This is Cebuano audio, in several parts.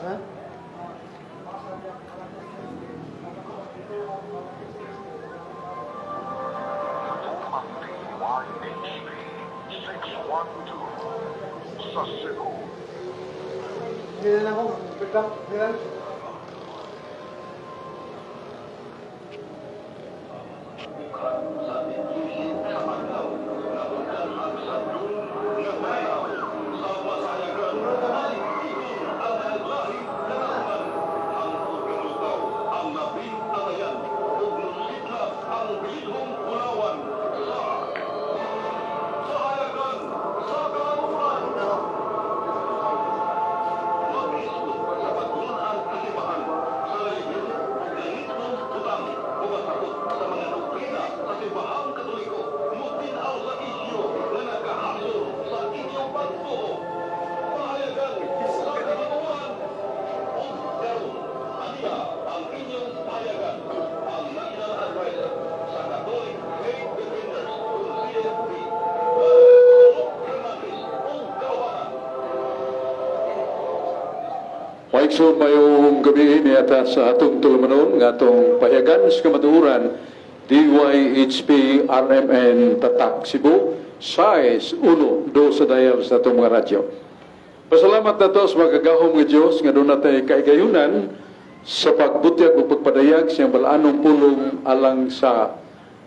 Ha? Ang DYHP 612 sa Cebu. Hindi na lang ako. Wait lang. Hindi lang. Ang labing angayan ug musidlak ang bilidhong bulawan sa Pahayagan sa Kamatuoran. Mag-isgot sa pagtun-an sa simbahan sa relihiyon ug langitnong butang o masakot sa mga doktrina sa Simbahang Katoliko mutin-aw sa isyu nga nakahasol sa inyong pagtuo. Pahayagan sa Kamatuoran. Ug karon, aniya ang inyong pahayagan, ang National Advisor sa Catholic Faith Defenders o CFD, Sulok Hernandez ug kaubanan. Maigsoon, maayong gabii niata sa atong tulumanon nga atong Pahayagan sa Kamatuoran, DYHP RMN Tatak Cebu, size 1 2 sa dial sa atong mga radyo. Pasalamat nato sa makagagahom nga Dios nga duna tay kaigayunan sa pagbutyag ug pagpadayag sa iyang balaanong pulong alang sa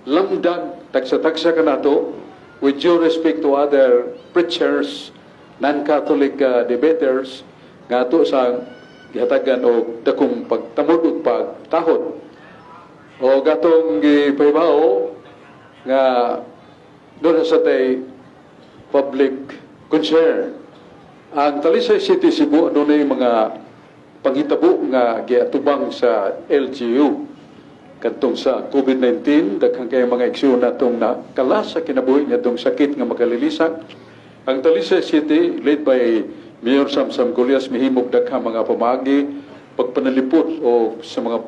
lamdag tagsa-tagsa kanato. With due respect to other preachers, non-Catholic debaters nga ato sa gihatagan og dakong pagtamod ug pagtahod o gatong gipahibaw nga duna sa tay public concern. Ang Talisay City, Cebu, adunay mga panghitabo nga giatubang sa LGU kadtong sa COVID-19. Daghan kay mga igsoon natong nakalas sa kinabuhi niadtong sakit nga makalilisan. Ang Talisay City, led by Mayor Samsam Gullas, mihimog daghang mga pamaagi pagpanalipod o sa mga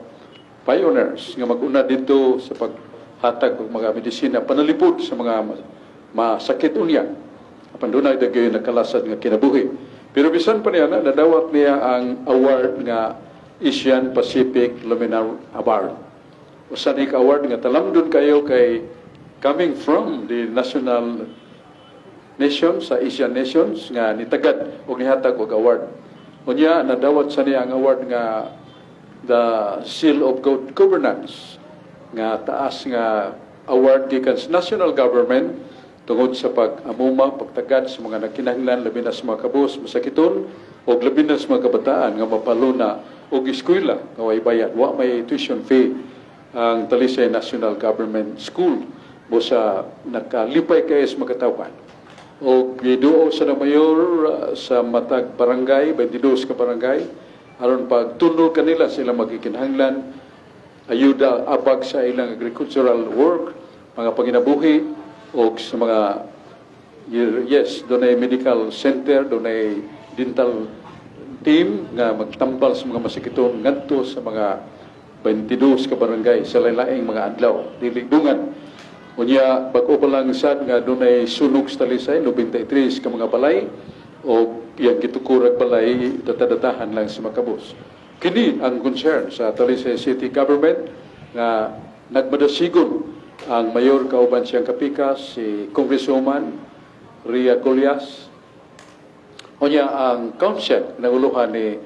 pioneers nga mag-una dito sa paghatag og mga medisina panalipod sa mga masakit unya, apan dunay dagay nakalasad nga kinabuhi. Pero bisan pa niya na nadawat niya ang award nga Asian Pacific Luminar Award. Usa ni ka award nga talamdon kayo kay coming from the national nations sa Asian nations nga nitagad og nihatag og award. Unya nadawat sa niya ang award nga the Seal of Good Governance, nga taas nga award gikan sa national government tungod sa pag-amuma, pagtagad sa mga nagkinahanglan, labi na sa mga kabus, masakiton, o labi na sa mga kabataan nga mapaluna og eskwela nga way bayad, wa may tuition fee ang Talisay National Government School. Busa nakalipay kay sa makatawhan. O giduo sa na mayor sa matag barangay, 22 ka barangay, aron pagtunol kanila sila magkikinahanglan ayuda abag sa ilang agricultural work, mga panginabuhi o sa mga, yes, dunay medical center, dunay dental team nga magtambal sa mga masakiton ngadto sa mga 22 ka barangay sa lain-laing mga adlaw, dili dungan. Unya bag-o pa lang sad nga dunay sunog sa Talisay, 93 ka mga balay o iyang gitukurag balay, datadatahan lang sa makabos. Kini ang concern sa Talisay City Government nga nagmadasigon ang mayor kauban siyang kapikas si Congresswoman Ria Gullas. Unya ang council nanguluhan ni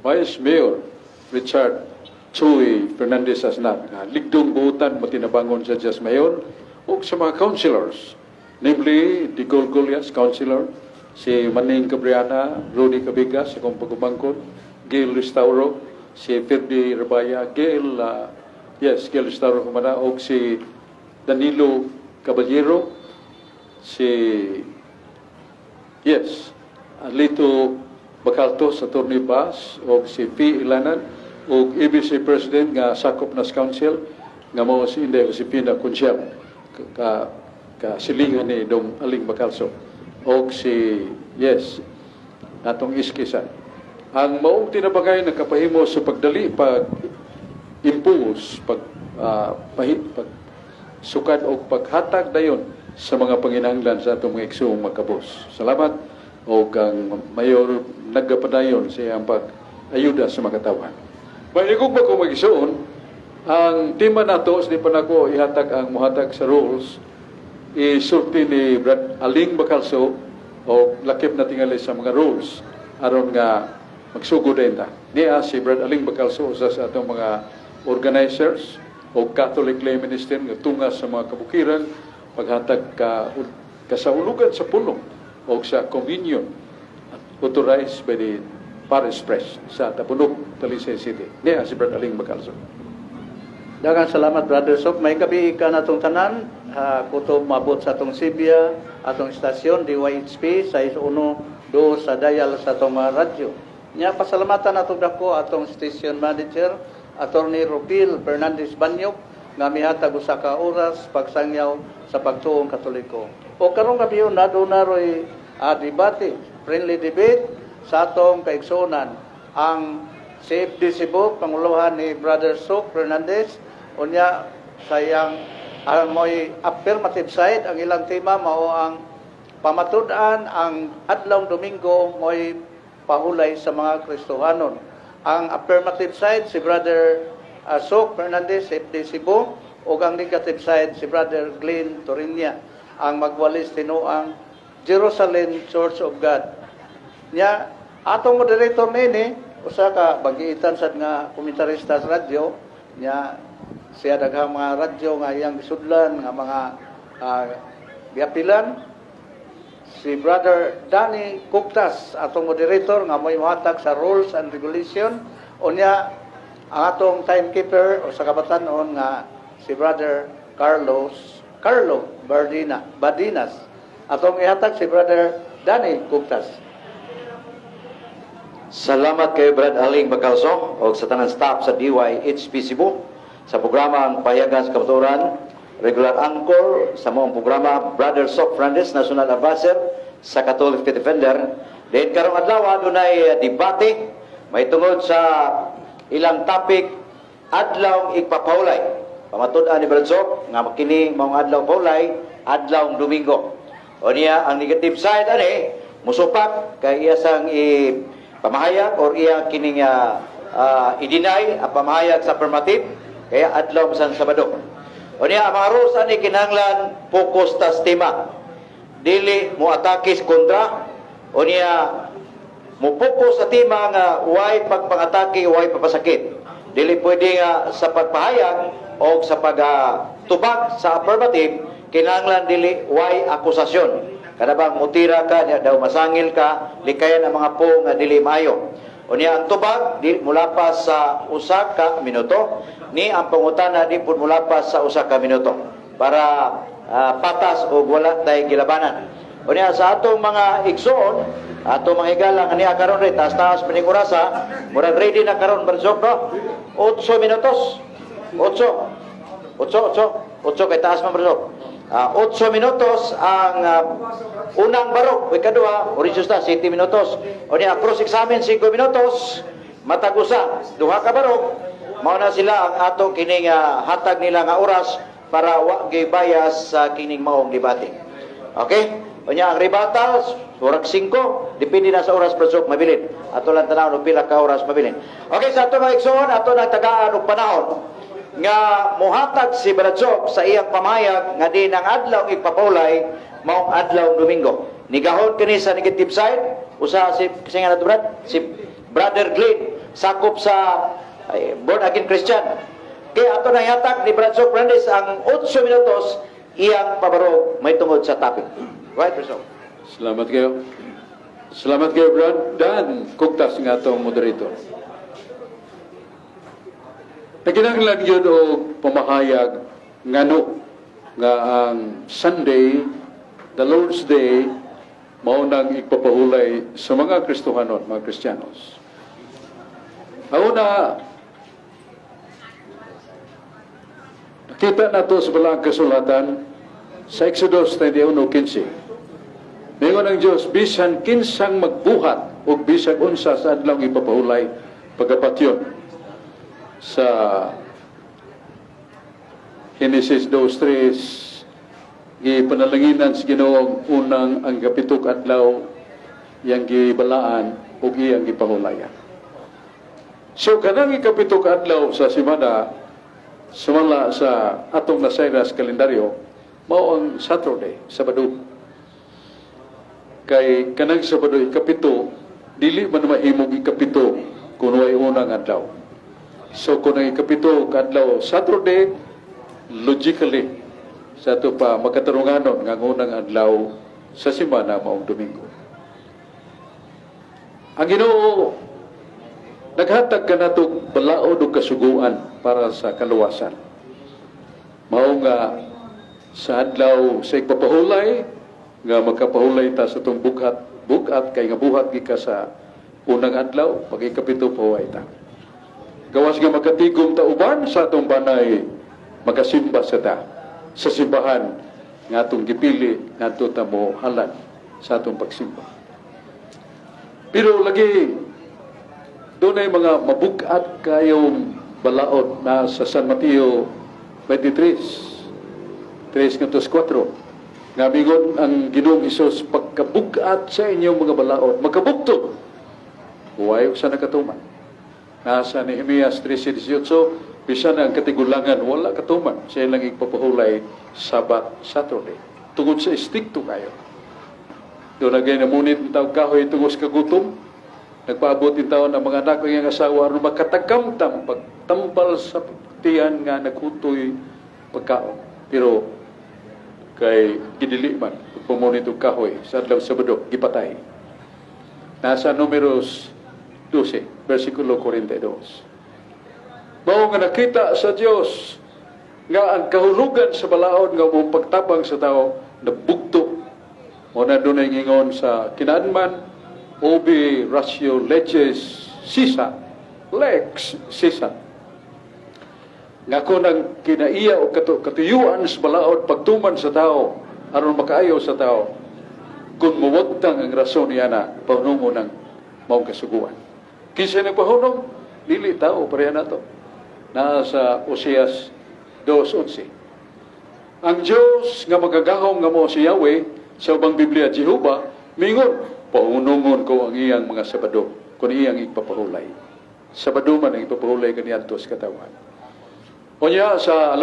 Vice Mayor Richard Chuy Fernandez Asnar nga ligdong buutan matinabangon sa Diyos Mayor, ug sa mga councilors, namely Digol Gullas, councilor, si Maning Cabriana, Rudy Cabigas, sa akong pagumangkon, Gil Restauro, si Ferdi Rabaya, Gil yes, Gil Restauro kumana, ug si Danilo Caballero, si, yes, Alito Bacaltos, Attorney Bass, o si P. Ilanan, o ABC President nga sakop na sa council, nga mao si Inday Josepina Conchel, ka, ka silingan ni Dong Aling Bacalso, o si, yes, natong iskisan. Ang maong tinabangay nakapahimo sa pagdali pag impose pag pahi, pag sukad og paghatag dayon sa mga panginahanglan sa atong mga igsoong magkabos. Salamat og ang mayor nagapadayon sa iyang pag-ayuda sa mga katawhan. Mahigugma ko mga igsoon, ang tema nato, di pa nako ihatag ang muhatag sa rules, isulti ni Brad Aling Bacalso o lakip na tingali sa mga rules aron nga magsugod din ta. Niya si Brad Aling Bacalso, usa sa atong mga organizers o Catholic lay minister nga tunga sa mga kabukiran paghatag ka kasaulugan sa pulong o sa communion authorized by the Parish Priest sa Tabunok, Talisay City. Niya si Brad Aling Bacalso. Daghang salamat, Brother Sok. May gabi ka na itong tanan. Kutob mabot sa atong Sibya, atong istasyon DYHP sa 1 2 sa dial sa atong mga radyo. Nya pasalamatan atong dako atong station manager, Attorney Rupil Fernandez Banyok, nga mihatag usa ka oras pagsangyaw sa pagtuong Katoliko. O karong gabi na aduna roy debate, friendly debate sa atong kaigsuonan ang CFD Cebu, panguluhan ni Brother Sok Fernandez, unya sa iyang ang mo'y affirmative side, ang ilang tema mao ang pamatud-an ang adlaw Domingo mo'y pahulay sa mga Kristohanon. Ang affirmative side si Brother Sok Fernandez, CFD Cebu, ug ang negative side si Brother Glenn Torinia, ang magwalis tinuang Jerusalem Church of God. Nya atong moderator nini usa ka bagiitan sad nga komentarista sa radyo. Nya siya daghang mga radyo nga iyang gisudlan nga mga giapilan, si Brother Danny Kugtas atong moderator nga mo'y mohatag sa rules and regulation. Unya ang atong timekeeper o sa kabatanon nga si Brother Carlos Carlo Bardina Badinas. Atong ihatag si Brother Danny Kugtas. Salamat kay Brad Aling Bacalso o sa tanan staff sa DYHP Cebu sa programa ang Payagan sa Kamatuoran, regular anchor sa maong programa, Brother Sok Fernandez, National Advisor sa Catholic Faith Defender. Dahil karong adlaw adunay debate may tungod sa ilang topic, adlaw igpapahulay. Pamatud-an ni Brad Sok nga kini maong adlaw pahulay, adlaw Domingo. O niya ang negative side ani musupak kay iya sang i pamahayag or iya kining i-deny ang pamahayag sa affirmative kaya adlaw sa Sabado. O niya ang mga rules ani kinahanglan focus tas tema. Dili mo atake kontra o niya mo focus sa tema nga way pagpangatake, way papasakit. Dili pwede nga sa pagpahayag o sa pagtubag sa affirmative, kinahanglan dili way akusasyon. Kada bang mutira ka, niya daw masangil ka, likayan ang mga po nga dili maayo. Unya ang tubag di mulapas sa 1 ka minuto, ni ang pangutana di pud mulapas sa 1 ka minuto para patas o wala tay gilabanan. Unya sa atong mga igsoon, atong mga higala nga niya karon rin, taas-taas maning orasa, murag ready na karon, Barzok, no? 8 minutos. 8. 8, 8. 8 kay taas man, Barzok. 8 minutos ang unang barok, o ikaduha, original ta 7 minutos. O niya cross examine 5 minutos, matag usa, duha ka barok, mao na sila ang ato kining hatag nila nga oras para wa bias sa kining maong debate. Okay? Unya ang rebuttal, murag 5, depende na sa oras, Brasok, mabilin. Ato lang tanaw og pila ka oras mabilin. Okay, sa ato mga igsoon, ato nang tagaan og panahon nga muhatag si Bradsok sa iyang pamahayag nga di ng adlaw igpapulay maong adlaw Domingo. Nigahon kini sa negative side, usa si kasi nga nato Brad, si Brother Glenn, sakop sa ay, born again Christian. Kaya ato nang ihatag ni Brad Sok Fernandez ang 8 minutos iyang pabarog may tungod sa topic. Right, Brad Sok? Salamat kayo. Salamat kayo, Brad. Dan Kugtas nga atong moderator. Nagkinahanglan yun og pamahayag ngano nga ang Sunday, the Lord's Day, mao nang igpapahulay sa mga Kristohanon, mga Kristiyanos. Ang una, nakita nato sa Balaang Kasulatan sa Exodus 31:15. Mingon ang Dios, bisan kinsang magbuhat og bisan unsa sa adlaw ipapahulay, pagapatyon. Sa Genesis 2:3, gipanalanginan sa Ginoo ang unang, ang kapito ka adlaw, iyang gibalaan ug iyang gipahulayan. So kanang ikapito ka adlaw sa semana, sumala sa atong nasayra sa kalendaryo, mao ang Saturday, Sabado. Kay kanang Sabado ikapito, dili man mahimong ikapito kung way unang adlaw. So kung ang ikapito ka adlaw Saturday, logically sa ato pa makatarunganon nga ang unang adlaw sa semana maong Domingo. Ang Ginoo naghatag kanato balaod og kasuguan para sa kaluwasan. Mao nga sa adlaw sa igpapahulay nga magkapahulay ta sa atong bughat, bugat kay nga buhat gika sa unang adlaw, pag ikapito pahuway ta. Gawas nga makatigom ta uban sa atong banay, makasimba sa ta sa simbahan nga atong gipili ngadto ta mo halad sa atong pagsimba. Pero lagi dunay mga mabugat kayong balaod na sa San Mateo 23, 3 ngadto 4. Nga mingon ang Ginoong Hesus, pagkabugat sa inyong mga balaod, magkabugtod, huwag sa nakatuman. Nasa Nehemias 3:18, bisan ang katigulangan wala katuman sa ilang igpapahulay Sabat Saturday. Tungod sa estrikto kayo. Doon na namunit ang tao kahoy tungod sa kagutom. Nagpaabot in taon ang mga anak ng iyang asawa aron makatagamtam pagtambal sa tiyan nga naghutoy pagkaon. Pero kay gidili man pagpamunit og kahoy sa adlaw Sabado, gipatay. Nasa Numeros 12, versikulo 42. Mao nga nakita sa Dios nga ang kahulugan sa balaod nga mo pagtabang sa tao nabugto. Mo na dunay ngingon sa kinaanman, ubi ratio legis sisa, lex sisa. Nga kung ang kinaiya o katuyuan sa balaod pagtuman sa tao aron makaayo sa tao, kung muwagtang ang rason niya na pahunungon ng maong kasuguan. Kinsa nagpahunong? Dili tao, pareha nato. Naa sa Oseas 2:11. Ang Diyos nga magagahom nga mo si Yahweh, sa ubang Biblia Jehova, mingon, pahunungon ko ang iyang mga Sabado kung iyang ipapahulay. Sabado man ang ipapahulay kaniadto sa katawan. Unya sa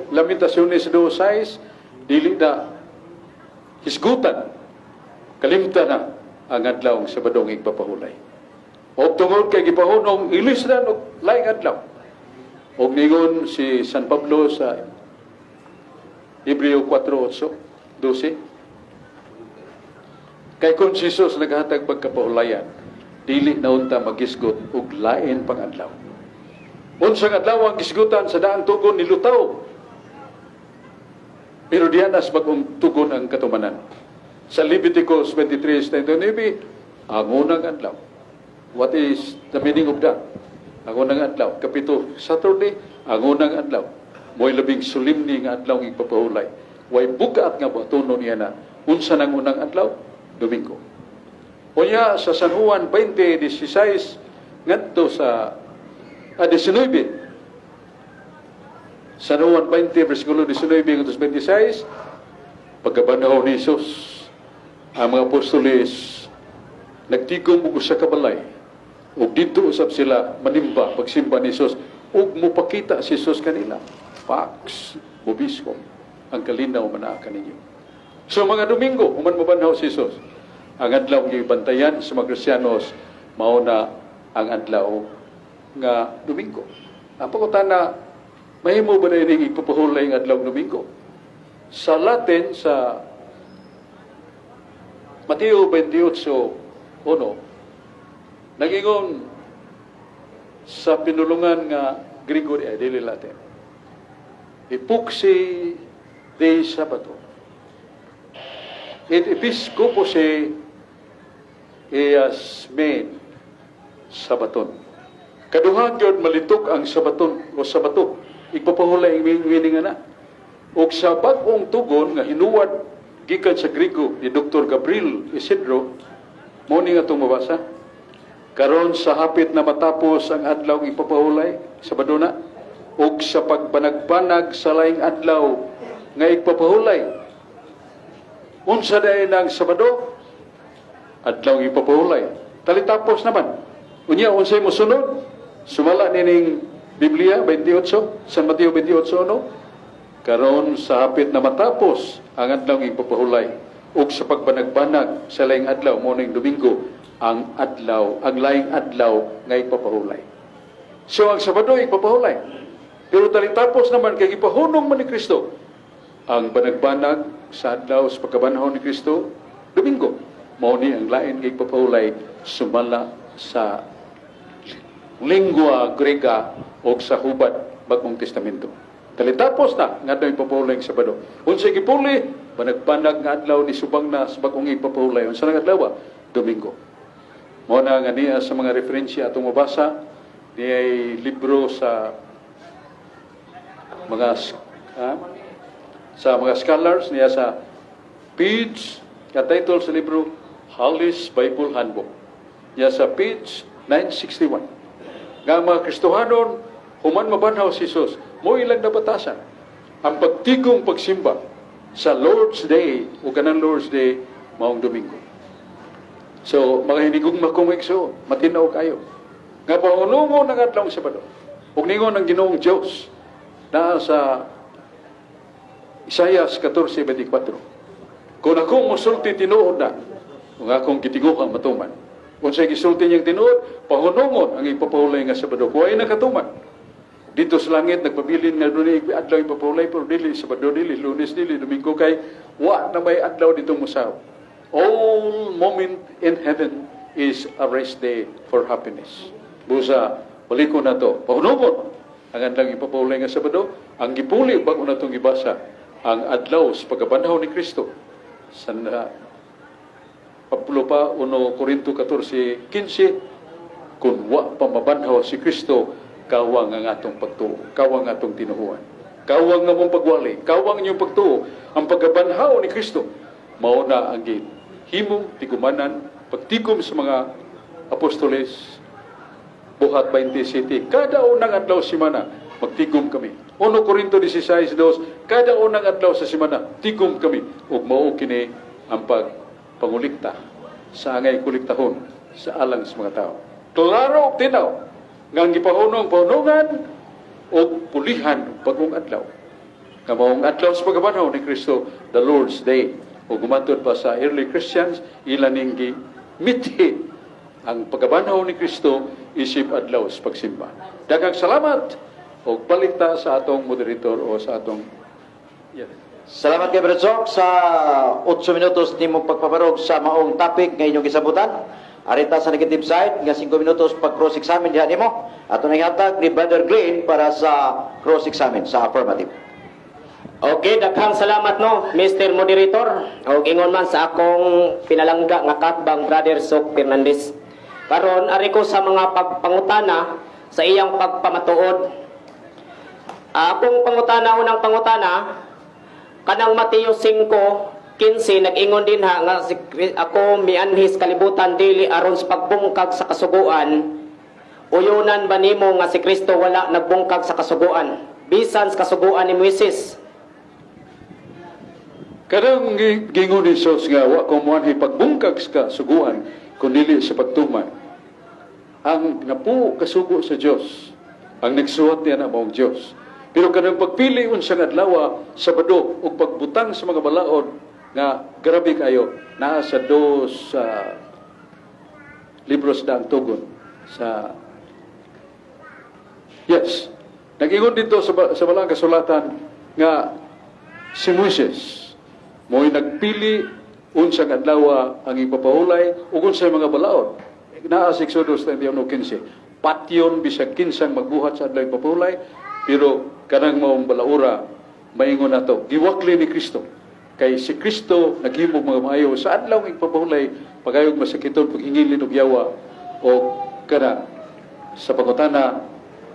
Lamentaciones 2:6, dili na hisgutan, kalimta na ang adlaw ang Sabadong igpapahulay. O tungod kay gipahunong, ilisran og laing adlaw. Og ningon si San Pablo sa Hebreo 4:8, 12. Kay kung si Jesus naghatag pagkapahulayan, dili na unta magisgot og lain pang adlaw. Unsang adlaw ang gisgutan sa daang tugon, nilutaw. Pero diyan as bagong tugon ang katumanan. Sa Leviticus 23:39, ang unang adlaw. What is the meaning of that? Ang unang adlaw. Kapito, Saturday, ang unang adlaw. Mo'y labing solemne nga adlaw ng ipapahulay. Way bugat nga batunon niya na. Unsa nang unang adlaw? Domingo. Unya sa San Juan 20:16 ngadto sa 19. San Juan 20, versikulo 19 ngadto sa 26, pagkabanhaw ni Jesus, ang mga apostoles nagtigom og usa ka balay ug didto usab sila manimba, pagsimba ni Jesus, ug mopakita si Jesus kanila. Pax vobiscum, ang kalinaw manaa kaninyo. So mga Domingo, human mobanhaw si Jesus, ang adlaw nga gibantayan sa mga Kristiyanos mao na ang adlaw nga Domingo. Ang pangutana, mahimo ba na ining ipapahulay ang adlaw Domingo? Sa Latin, sa Mateo 28:1, nagingon sa pinulungan nga Gregory, ay dili Latin. Ipuxi de Sabato. Et episcopose eas men sabaton. Kaduha gyud malitok ang sabaton o sabato. Igpapahulay ang meaning ana. Og sa bag-ong tugon nga hinuwad gikan sa Griego ni Dr. Gabriel Isidro, mao ni atong mabasa. Karon sa hapit na matapos ang adlaw ipapahulay, Sabado na, ug sa pagbanagbanag sa laing adlaw nga igpapahulay. Unsa diay ang Sabado? Adlaw ipapahulay. Talitapos naman. Unya, unsay mosunod? Sumala nining Biblia 28, San Mateo 28, no? Karon sa hapit na matapos ang adlaw ipapahulay ug sa pagbanagbanag sa laing adlaw, mao ning Domingo, ang adlaw, ang laing adlaw nga ipapahulay. So ang Sabado ipapahulay. Pero talitapos naman kay gipahunong man ni Kristo ang banagbanag sa adlaw sa pagkabanhaw ni Kristo, Domingo. Mao ni ang lain nga ipapahulay sumala sa lingua Grega o sa hubad Bagong Testamento. Talitapos na nga adlaw ipapahulay ang Sabado. Unsay gipuli, banagbanag nga adlaw ni subang na sa bagong ipapahulay. Unsa nang adlaw? Domingo. Mao na nga niya sa mga referensya atong mabasa niya ay libro sa mga scholars niya sa page ka title sa libro Hollis Bible Handbook niya sa page 961 nga ang mga Kristohanon, human mabanhaw si Jesus, mo ilang nabatasan ang pagtigong pagsimba sa Lord's Day o kanang Lord's Day maong Domingo. So, mga hinigugma kong igsoon, matinaw kayo nga pahunungon ang adlaw Sabado. Ug ningon ang Ginoong Dios naa sa Isaias 14:24, "Kung ako musulti, tinuod na, kung akong gitinguha, matuman." Unsay gisulti niyang tinuod? Pahunungon ang ipapahulay nga Sabado. Kuhay na katuman. Dito sa langit, nagpabilin nga dunay adlaw ipapahulay, pero dili Sabado, dili Lunes, dili Domingo, kay wa na may adlaw dito mosaw. All moment in heaven is a rest day for happiness. Busa, baliko na to. Pahunungon ang adlaw ipapahulay nga Sabado, ang gipuli bago na itong gibasa, ang adlaw sa pagkabanhaw ni Kristo. Sa Pablo pa, 1 Corinto 14:15, kung wa pa mabanhaw si Kristo, kawang ang atong pagtuo, kawang atong tinuhuan. Kawang nga mong pagwali, kawang inyong pagtuo, ang pagkabanhaw ni Kristo, mao na ang himong tigumanan, pagtigom sa mga apostoles, Buhat 27, kada unang adlaw simana, magtigom kami. 1 Corinto 16:2, kada unang adlaw sa simana, tigom kami. Ug mao kini ang pagpangulikta sa angay kuliktahon sa alang sa mga tao. Klaro ug tinaw nga ang gipahunong pahunungan og pulihan og bagong adlaw. Nga maong adlaw sa pagkabanhaw ni Kristo, the Lord's Day. O gumatod pa sa early Christians, ilan ning mithi ang pagkabanhaw ni Kristo isip adlaw sa pagsimba. Daghang salamat og balik ta sa atong moderator o sa atong. Yes. Salamat kay Brad Sok sa 8 minutos nimo pagpabarog sa maong topic nga inyong gisabutan. Arita sa negative side nga 5 minutos pag cross-examine diha nimo. Ato nang ihatag ni Brother Glenn para sa cross-examine sa affirmative. Okay, daghang salamat no, Mr. Moderator. Og ingon man sa akong pinalangga nga katbang Brother Sok Fernandez. Karon ari ko sa mga pagpangutana sa iyang pagpamatuod. Akong pangutana, unang pangutana, kanang Mateo 5:15 nag-ingon din ha nga si, ako mianhis kalibutan dili aron sa pagbungkag sa kasuguan. Uyunan ba nimo nga si Kristo wala nagbungkag sa kasuguan bisan sa kasuguan ni Moises? Kanang gingon ni Jesus nga wa ko moanhi pagbungkag sa kasuguan kun dili sa pagtuman. Ang napuo kasugo sa Dios, ang nagsuwat niya na maong Dios. Pero kanang pagpili unsang adlaw Sabado ug pagbutang sa mga balaod nga grabe kayo naa sa dos libros na ang tugon sa. Yes. Nag-ingon dito sa balang kasulatan nga si Moises mo'y nagpili unsang adlaw ang ipapahulay ug unsay mga balaod. Naa sa Exodus 21:15. Patyon bisag kinsang magbuhat sa adlaw ipapahulay, pero kanang maong balaura maingon nato giwakli ni Kristo. Kay si Kristo naghimo mga maayo sa adlaw ipapahulay, pagayog masakiton, paghingilin og yawa o kana. Sa pangutana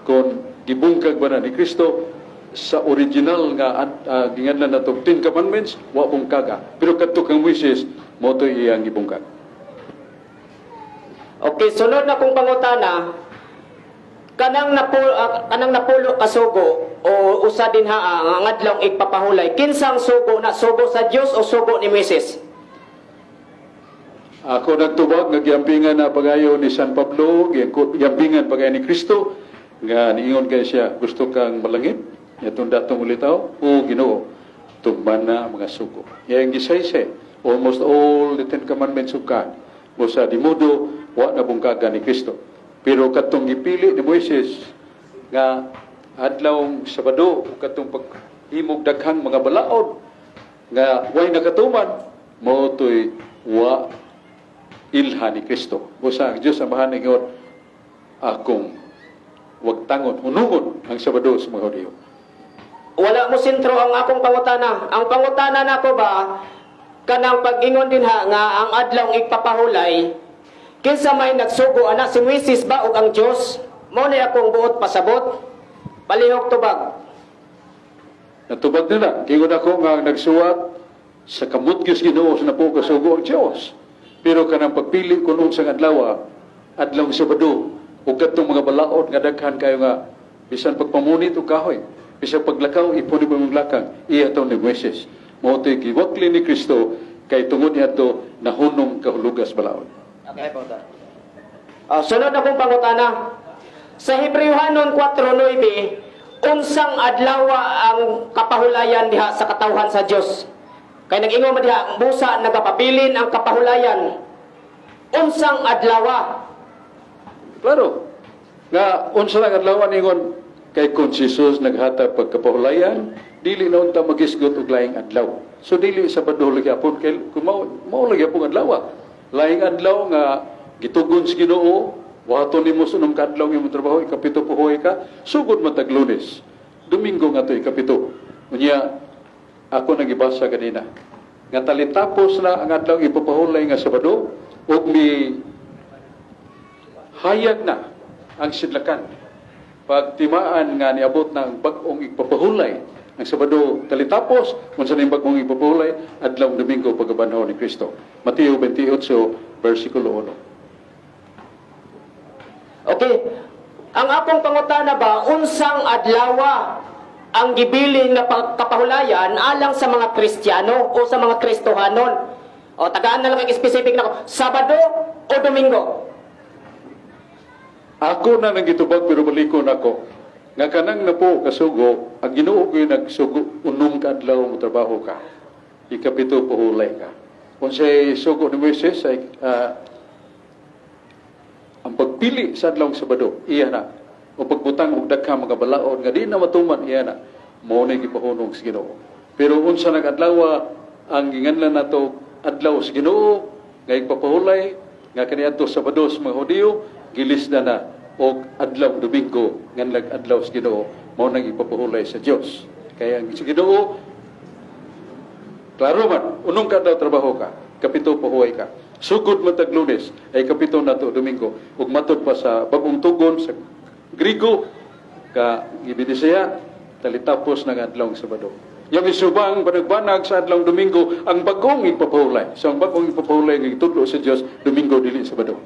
kung gibungkag ba na ni Kristo Sa original nga ginganlan nato Ten Commandments, wa bungkaga. Pero kadto kang Moises, mao to iyang gibungkag. Okay, sunod na kong pangutana, kanang napulo ka sugo o usa din ha ang adlawng igpapahulay, kinsang sugo na, sugo sa Dios o sugo ni Moises? Ako nagtubag nga giampingan na pagayo ni San Pablo, giampingan pagayo ni Kristo, nga niingon kay siya, "Gusto kang malangit?" Yatong datong ulitaw, "O Ginoo, tugman na ang mga sugo." Yang gisaysay, almost all the Ten Commandments of God. Busa di modo, wa na bungkagan ni Kristo. Pero katong gipili ni Moises nga adlawng Sabado, ug katong paghimog daghang mga balaod nga way nakatuman, mao to'y wa ilha ni Kristo. Busa ang Diyos Amahan ingon, "Akong wagtangon, hunungon ang Sabado sa mga Hudiyo." Wala mo sentro ang akong pangutana. Ang pangutana nako ba, kanang pag-ingon din ha nga ang adlawng igpapahulay, kinsa may nagsugo ana, si Moises ba ug ang Dios? Mao ni akong buot pasabot. Palihog tubag. Natubag nila. Kingon ako nga ang nagsuwat sa kamot gyud Ginoo sa napulo ka sugo ang Dios. Pero kanang pagpili kun unsang adlaw, adlawng Sabado, ug kadtong mga balaod nga daghan kayo nga bisan pagpamunit og kahoy, bisan paglakaw ipon mo mong lakang, iya to ni Moises. Mao to'y giwakli ni Kristo kay tungod niadto nahunong kahulugas balaod. Okay, pangutana. Sunod na kong pangutana. Sa Hebreohanon 4:9, unsang adlaw ang kapahulayan diha sa katawhan sa Dios? Kay nag-ingon man diha, busa nagapabilin ang kapahulayan. Unsang adlaw? Klaro. Nga unsa lang adlaw ningon kay kung si Jesus naghatag pagkapahulayan, dili na unta magisgot og laing adlaw. So dili Sabado lagi apon kay kung mao mao lagi apong adlaw. Laing adlaw nga gitugon sa Ginoo, buhaton nimo sa unom ka adlaw imong trabaho, ikapito puhuay ka, sugod man tag Lunes. Domingo nga to ikapito. Unya ako nang gibasa kanina nga talitapos na ang adlaw ipapahulay nga Sabado ug mi hayag na ang sidlakan. Pagtimaan nga niabot na ang bag-ong igpapahulay, ang Sabado talitapos, unsa ning bag-ong igpapahulay? Adlaw Domingo pagkabanhaw ni Kristo. Mateo 28 versikulo 1. Okay. Ang akong pangutana ba, unsang adlawa ang gibilin nga kapahulayan alang sa mga Kristiyano o sa mga Kristohanon? O tagaan na lang ang specific na ko, Sabado o Domingo? Ako na nang gitubag pero balikon ako. Nga kanang napulo kasugo, ang Ginoo ko'y nagsugo, unom ka adlaw mo trabaho ka. Ikapito puhulay ka. Kung siya'y sugo ni Moises, ay, ang pagpili sa adlawng Sabado, iya na. O pagbutang og daghang mga balaod nga di na matuman, iya na. Mao na gipahunong sa Ginoo. Pero unsa nag adlaw ang ginganlan nato adlaw sa Ginoo nga igpapahulay nga kaniadto Sabado sa mga Hudiyo, gilisda na og adlaw Domingo nganlag adlaw sa Ginoo, mao nang ipapahulay sa Dios. Kaya ang sa Ginoo klaro man, unong ka adlaw trabaho ka, kapito pahuway ka. Sugod man tag Lunes, ay kapito nato Domingo. Ug matod pa sa bagong tugon sa Grigo, ka gibinisaya, talitapos ng adlawng Sabado. Yang isubang panagbanag sa adlawng Domingo, ang bagong ipapahulay. So ang bagong ipapahulay nga gitudlo sa Dios, Domingo dili Sabado.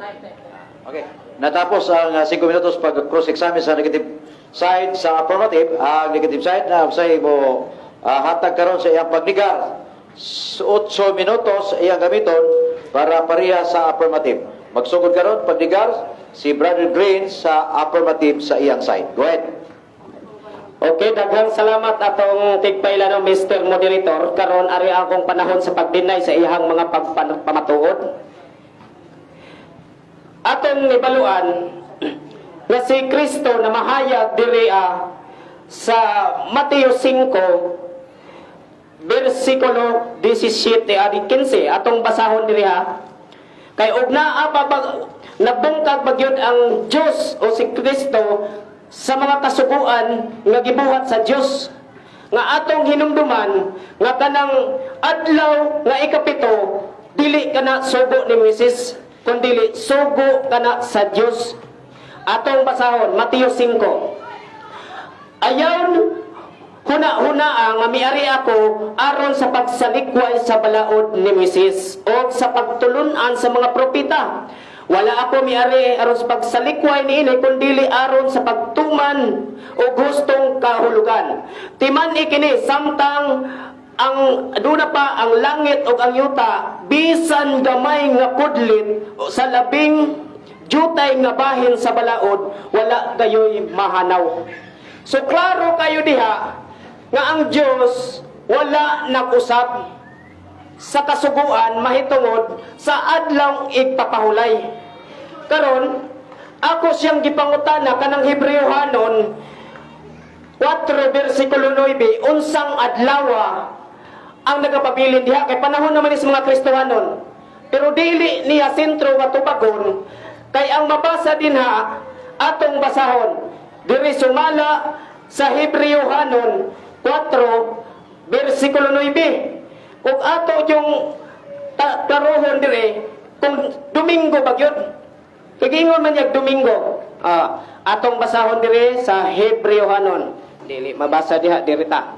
Okay. Natapos ang 5 minutos pag cross-examine sa negative side sa affirmative. Ang negative side na sa mo hatag karon sa iyang pagnigar. 8 minutos iyang gamiton para pareha sa affirmative. Magsugod karon pagnigar si Brother Green sa affirmative sa iyang side. Go ahead. Okay, daghang salamat atong tigpaila no, Mr. Moderator. Karon ari akong panahon sa pag-deny sa iyang mga pagpamatuod. Atong nibaluan nga si Kristo na mahayag diri sa Mateo 5 versikulo 17 adi 15, atong basahon diri ha. Kay og naa pa bag, nabungkag ba gyud ang Dios o si Kristo sa mga kasuguan nga gibuhat sa Dios nga atong hinumduman nga kanang adlaw nga ikapito dili kana sugo ni Moises kundili sugo kana sa Dios. Atong basahon Mateo 5. Ayaw Huna-huna nga miari ako aron sa pagsalikway sa balaod ni Moises o sa pagtulunan sa mga propeta. Wala ako miari aron sa pagsalikway niini kundili aron sa pagtuman og hustong kahulugan. Timan-i kini, samtang ang duna pa ang langit ug ang yuta, bisan gamay nga kudlit sa labing jutay nga bahin sa balaod, wala gayoy mahanaw. So klaro kayo diha nga ang Dios wala nag-usab sa kasuguan mahitungod sa adlaw igpapahulay. Karon, ako siyang gipangutana kanang Hebreohanon 4 versikulo 9, unsang adlawa ang nagapabilin diha, kay panahon naman is mga Kristohanon. Pero dili niya sentro nga tubagon, kay ang mabasa dinha, atong basahon diri sumala sa Hebreohanon 4 versikulo 9. Kung ato yung klarohon dire kung Domingo ba gyud, kay giingon man niyag Domingo. Atong basahon dire sa Hebreohanon. Dili mabasa diha, diri ta.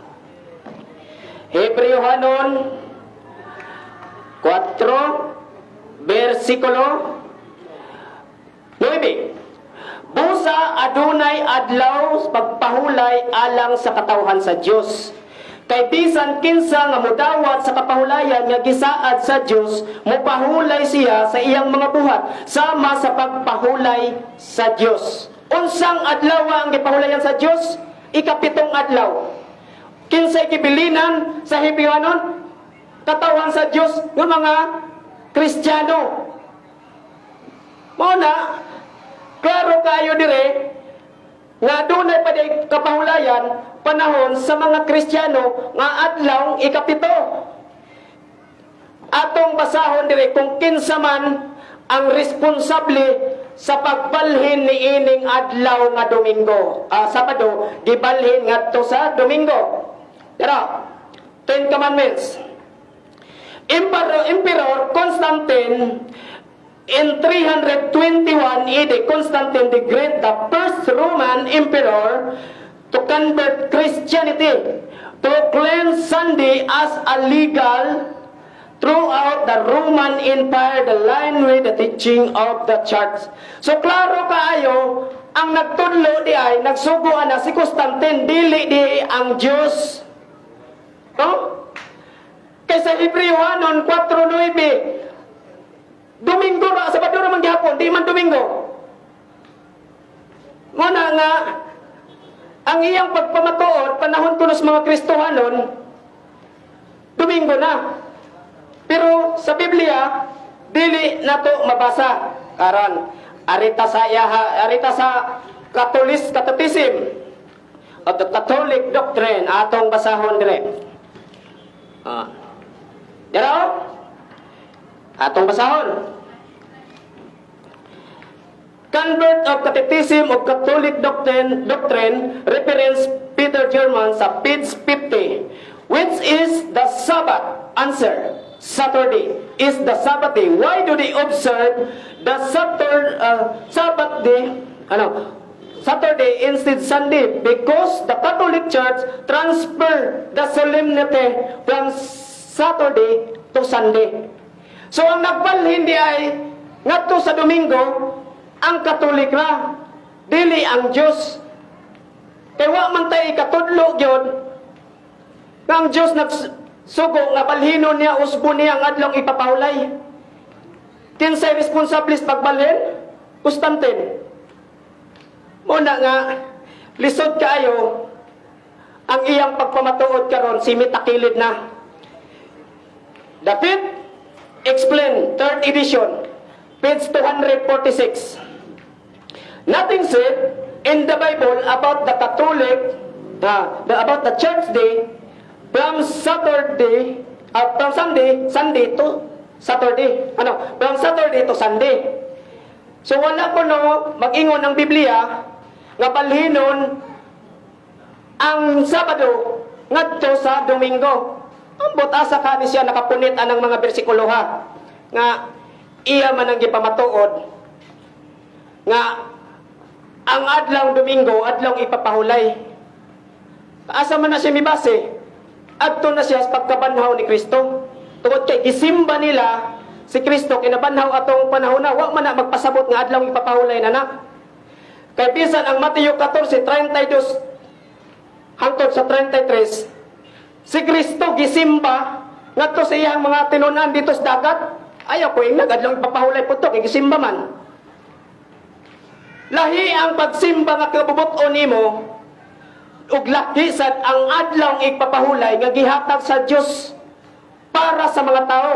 Hebreohanon 4 versikulo 9. Busa adunay adlaw pagpahulay alang sa katawhan sa Dios. Kay bisan kinsa nga mudawat sa kapahulayan nga gisaad sa Dios, mopahulay siya sa iyang mga buhat sama sa pagpahulay sa Dios. Unsang adlaw ang gipahulayan sa Dios? Ikapitong adlaw. Kinsay gibilinan sa Hebreohanon? Katawhan sa Dios nga mga Kristiyano. Mao na, klaro kayo dire nga dunay pa day kapahulayan panahon sa mga Kristiyano nga adlaw ikapito. Atong basahon dire kung kinsa man ang responsable sa pagbalhin ni ining adlaw nga Domingo. Sabado, gibalhin ngadto sa Domingo. Pero, Ten Commandments. Emperor Constantine in 321 AD, Constantine the Great, the first Roman emperor to convert Christianity, proclaimed Sunday as a legal throughout the Roman Empire, the line with the teaching of the church. So klaro kaayo, ang nagtudlo di ay nagsugo ana si Constantine, dili di ang Dios. No? Kaysa Hebreohanon 4:9, Domingo ra, Sabado ra man gihapon, di man Domingo. Muna nga ang iyang pagpamatuod panahon kuno sa mga Kristohanon, Domingo na. Pero sa Biblia dili nato mabasa. Karon, arita sa Catholic Catechism of the Catholic Doctrine, atong basahon dire. Dira, atong basahon. Convert of Catechism of Catholic Doctrine, reference Peter German sa page 50. Which is the Sabbath? Answer: Saturday is the Sabbath day. Why do they observe the Sabbath day? Ano? Saturday instead Sunday? Because the Catholic Church transfer the solemnity from Saturday to Sunday. So ang nagbalhin di ay ngadto sa Domingo ang Katolik ra, dili ang Dios. Kay wa man tay katudlo gyud nga ang Dios nagsugo nga balhinon niya, usbon niya ang adlong ipapahulay. Kinsay responsable sa pagbalhin? Constantine. Muna nga lisod kaayo ang iyang pagpamatuod karon, semi takilid na. The Faith Explained, third edition, page 246. Nothing said in the Bible about the Catholic, about the church day from Saturday, from Sunday, Sunday to Saturday. Ano? From Saturday to Sunday. So wala ko no mag-ingon ang Biblia nga balhinon ang Sabado ngadto sa Domingo. Ambot asa ka ni siya nakapunit anang mga bersikulo ha, nga iya man ang gipamatuod nga ang adlaw Domingo adlaw ipapahulay. Asa man na siya mibase? Adto na siya sa pagkabanhaw ni Kristo. Tungod kay gisimba nila si Kristo kinabanhaw atong panahon na wa man na magpasabot nga adlaw ipapahulay na na. Kay bisan ang Mateo 14:32 hangtod sa 33, si Kristo gisimba ngadto sa iyang mga tinunan dito sa dagat. Ayaw ko ingnag adlaw ipapahulay pud to kay gisimba man. Lahi ang pagsimba nga kabubut-on nimo ug lahi sad ang adlaw igpapahulay nga gihatag sa Dios para sa mga tao.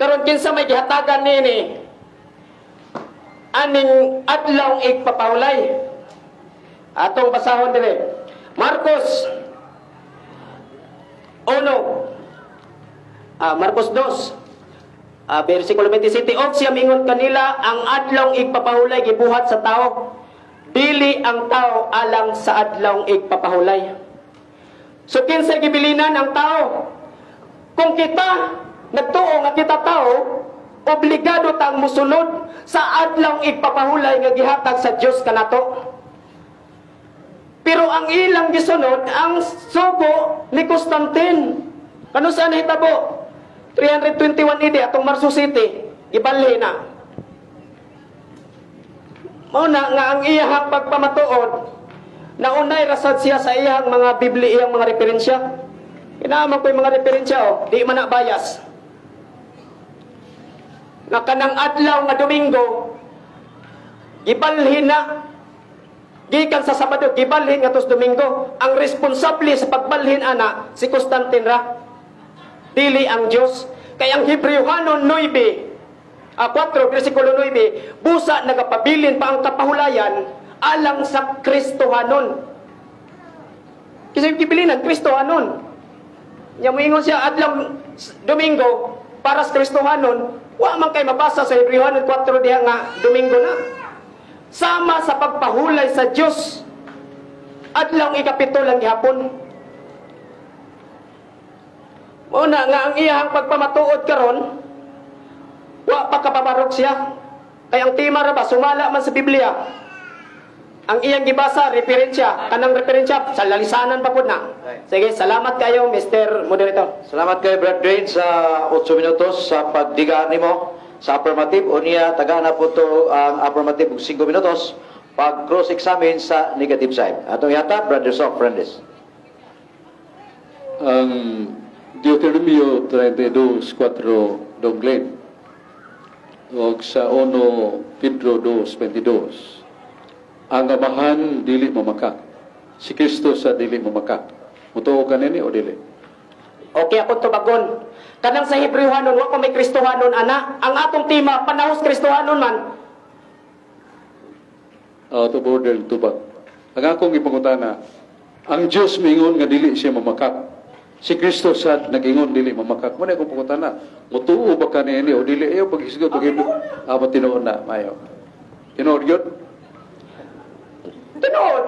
Karon kinsa may gihatagan nini aning adlaw igpapahulay? Atong basahon dire. Marcos 1, Marcos 2, versikulo 27, og siya mingon kanila, ang adlaw igpapahulay gibuhat sa tao, dili ang tao alang sa adlaw igpapahulay. So kinsa gibilinan ang tao? Kung kita nagtuo nga kita tao, obligado tang musunod sa adlaw igpapahulay nga gihatag sa Dios kanato. Pero ang ilang gisunod ang sugo ni Constantine. Kano saan nahitabo? 321 AD atong Marso City, gibalhi na. Mao na nga ang iyahang pagpamatuod, naunay rasad siya sa iyang mga Biblia, iyang mga referensya. Kinaaman ko yung mga referensya, oh, di man na bias. Nga kanang adlaw nga Domingo, gibalhin na gikan sa Sabado, gibalhin nga tos Domingo. Ang responsable sa pagbalhin ana si Constantine ra. Dili ang Dios. Kay ang Hebreohanon 9, 4, versikulo 9, busa nagapabilin pa ang kapahulayan alang sa Kristohanon. Kasi yung gibilinan, Kristohanon. Nya moingon siya adlaw Domingo para sa Kristohanon, wa man kay mabasa sa Hebreohanon 4 diha nga Domingo na. Sama sa pagpahulay sa Dios, adlaw ikapito lang gihapon. Mao na nga ang iyahang pagpamatuod karon, wa pa kapabarok siya. Kay ang tema ra ba sumala man sa Biblia. Ang iyang gibasa referensya, kanang referensya sa lalisanan pa pud na. Sige, salamat kayo Mr. Moderator. Salamat kay Brad Dwayne sa 8 minutos sa pagdigaan nimo sa affirmative. Unya, tagana po to ang affirmative og 5 minutos pag cross-examine sa negative side. Atong yata, Brother Sok Fernandez. Ang Deuteronomio 32:4, Dong Glenn, o sa 1 Pedro 2:22, ang Amahan dili mamakak, si Kristo sa dili mamakak. Mutuo ka nini o dili? Okay, ako tubagon. Kanang sa Hebreohanon, wa pa may Kristohanon ana. Ang atong tema panahos Kristohanon man. Out of order ang tubag. Ang akong ipangutana, ang Dios miingon nga dili siya mamakak. Si Kristo sad nag-ingon dili mamakak. Muna akong pangutana, mutuo ba ka niini o dili? Ayaw paghisgot og Hebrew. Ah, tinuod na, mayo. Tinuod gyud? Tinuod.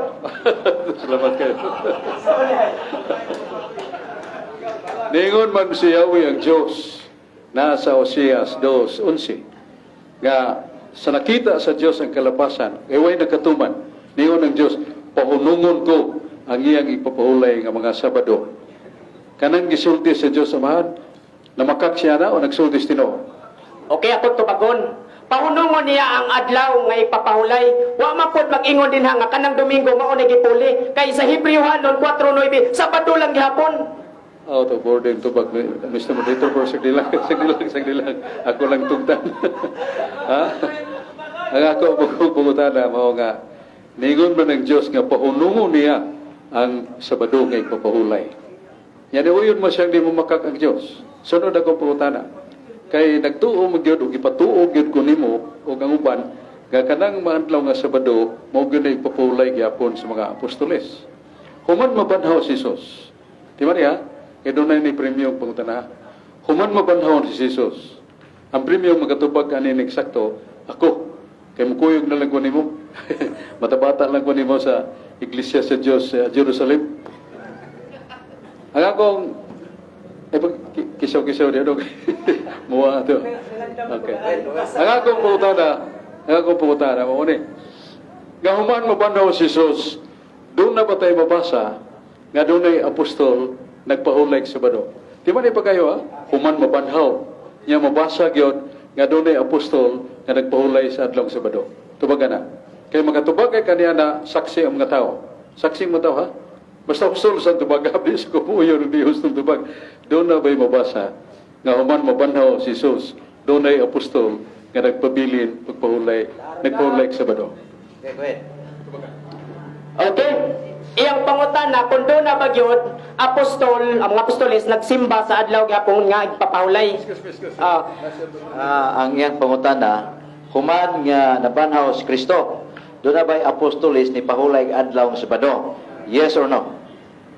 Salamat kayo. Ningon man si Yahweh ang Diyos nasa Oseas 2:11 nga sa nakita sa Diyos ang kalapasan, kay way nakatuman. Ningon ang Diyos, pahunungon ko ang iyang ipapahulay nga mga Sabado. Kanang gisulti sa Diyos Amahan, namakak siya na o nagsulti sa Tinoo? Okay, ako tubagon. Pahunungon niya ang adlaw nga ipapahulay. Wa man pod mag-ingon dinha nga kanang Domingo mao na gipuli. Kay sa Hebreohanon 4:9, Sabado lang gihapon. Out of order yung tubag. Mr. Moderator, pero sagli lang, sagli lang, sagli lang. Ako lang tugtan. Ha? Ang ako pangutana, mao nga, ningon man ng Diyos nga pahunungon niya ang Sabado nga ipapahulay. Yan, uyon mo siyang di mo makak ang Diyos. Sunod akong pangutana. Kay nagtuo mo gyud og ipatuo gyud ko nimo og ang uban nga kanang maadlaw nga Sabado mao gyud na ipapahulay gyapon sa mga apostoles. Human mabanhaw si Jesus. Di ba niya? Kay dunay ni premyo ang pangutana. Human mabanhaw si Jesus. Ang premyo magatubag ani eksakto ako. Kay mukuyog na lang ko nimo. Matabata lang ko nimo sa Iglesia sa Dios sa Jerusalem. Ang akong pag kisaw-kisaw diyan og muwa to. Okay. Ang akong pangutana mao ni. Nga human mabanhaw si Jesus, Doon na ba tayo mabasa nga dunay apostol nagpahulay sa Sabado? Di ba ni pa kayo ha? Human mabanhaw. Nya mabasa gyud nga dunay apostol nga nagpahulay sa adlong Sabado. Tubag na. Kay makatubag kay kaniya na saksi ang mga tao. Saksi ang mga tao ha? Basta apostol sa tubag, di sa kumuyo ng Diyos ng tubag. Doon na ba'y mabasa nga human mabanhaw si Jesus, dunay apostol nga nagpabilin pagpahulay, nagpahulay sa Sabado. Okay, go ahead. Okay? Iyang pangutana kung doon na ba gyud apostol, ang mga apostoles nagsimba sa adlaw gyapon nga igpapahulay. Ah, Ah, ang iyang pangutana, human nga nabanhaw si Kristo, doon na ba'y apostolis ni pahulay adlaw ng Sabado? Yes or no?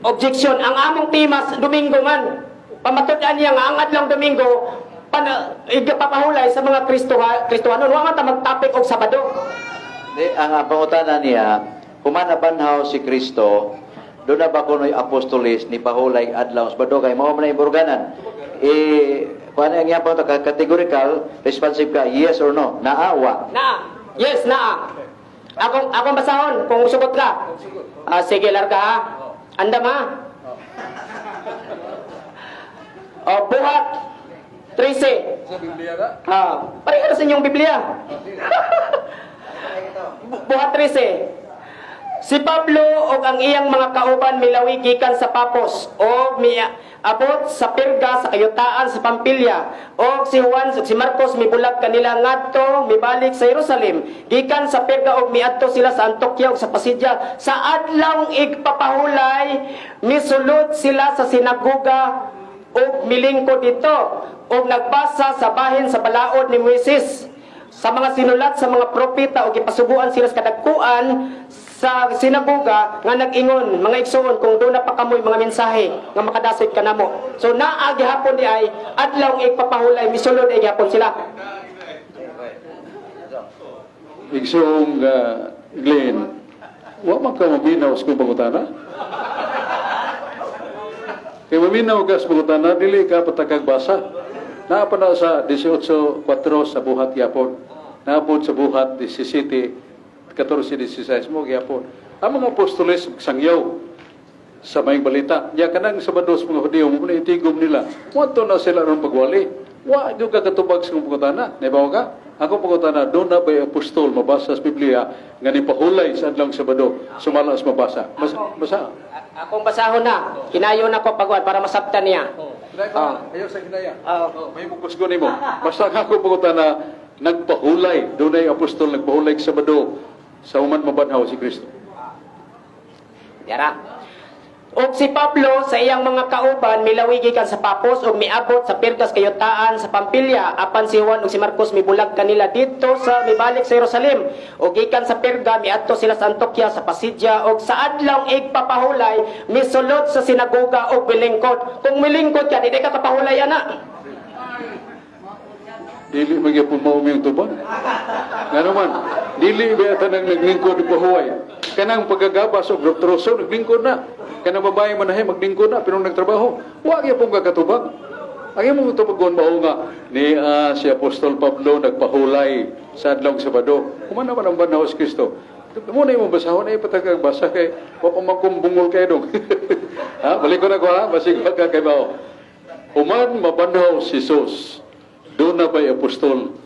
Objection, ang among tema sa Domingo man. Pamatud-an niya nga ang adlaw Domingo pan igpapahulay sa mga Kristoha, Kristohanon. Wa man ta magtapik og Sabado. Di, ang pangutana niya, human nabanhaw si Kristo, doon na ba kuno'y apostolis ni pahulay adlaw ng Sabado? Kay mao man na imburganan. Eh, kuan ang iyang pangutana, categorical, responsive ka, yes or no? Naawa. Naa. Yes, naa. Akong basahon kung sugot ka. Ah, sige, larga ha. Andam ha. Oh, buhat 13. Sa Biblia na? Ah, pareho sa inyong Biblia. Buhat 13. Si Pablo ug ang iyang mga kauban milawi gikan sa Papos og miabot sa Perga sa kayutaan sa Pampilya, og si Juan ug si Marcos mibulag kanila ngadto mibalik sa Jerusalem gikan sa Perga og miadto sila sa Antioquia ug sa Pasidya. Sa adlawng igpapahulay, misulod sila sa sinagoga ug milingkod dito ug nagbasa sa bahin sa balaod ni Moises sa mga sinulat sa mga propeta ug gipasubuan sila sa kadagkuan sa sinagoga nga nag-ingon, "Mga igsoon, kung doon na pa kamoy mga mensahe nga makadasig kanamo." So naa gihapon di ay adlaw igpapahulay, misulod ay gihapon sila. Igsoong Glenn, wa man ka maminaw sa kong pangutana? Kay maminaw ka sa pangutana, dili ka patakag basa. Naa pa na sa 18.4 sa buhat yapon. Naapod sa buhat 17, 14, 16 mo gyapon. Ang mga apostoles sangyaw sa maayong balita. Ya kanang Sabado sa mga Hudiyo, mo na itigom nila. Wato na sila ron pagwali. Wa gyud ka katubag sa kong pangutana. Naibaw ka? Ako pangutana, doon na ba'y apostol mabasa sa Biblia nga nipahulay sa adlawng Sabado, sumala sa mabasa. Basa. Basa. Akong basahon na, kinayon ako pagwan para masabtan niya. Ah. Ayaw sa hinaya. Oh. May mugusgo nimo. Basta nga ako pangutana, nagpahulay, doon ay apostol nagpahulay sa Sabado sa human mabanhaw si Kristo. Yara. Og si Pablo sa iyang mga kauban milawi gikan sa Papos ug miabot sa Pergas kayutaan sa Pampilya, apan si Juan ug si Marcos mibulag kanila didto sa mibalik sa Jerusalem, ug gikan sa Perga miadto sila sa Antioquia sa Pasidya, ug sa adlawng igpapahulay misulod sa sinagoga ug milingkod. Kung milingkod ka, dili ka kapahulay ana. Dili magyapon mao yung tubag. Nga naman, dili ba tanang naglingkod pahuway. Kanang pagkagabas og troso naglingkod na. Kanang babae manahe maglingkod na pero nagtrabaho. Wa gyapon ka katubag. Ang imong tubagon mao nga ni si Apostol Pablo nagpahulay sa adlawng Sabado. Human naman ang banhaw si Kristo. Mo na imong basahon ay patagag basa kay wa pa man kong bungol kay dong. Ha, balik ko na ko ha, basig ka kay bao. Human mabanhaw si Jesus, doon na ba'y apostol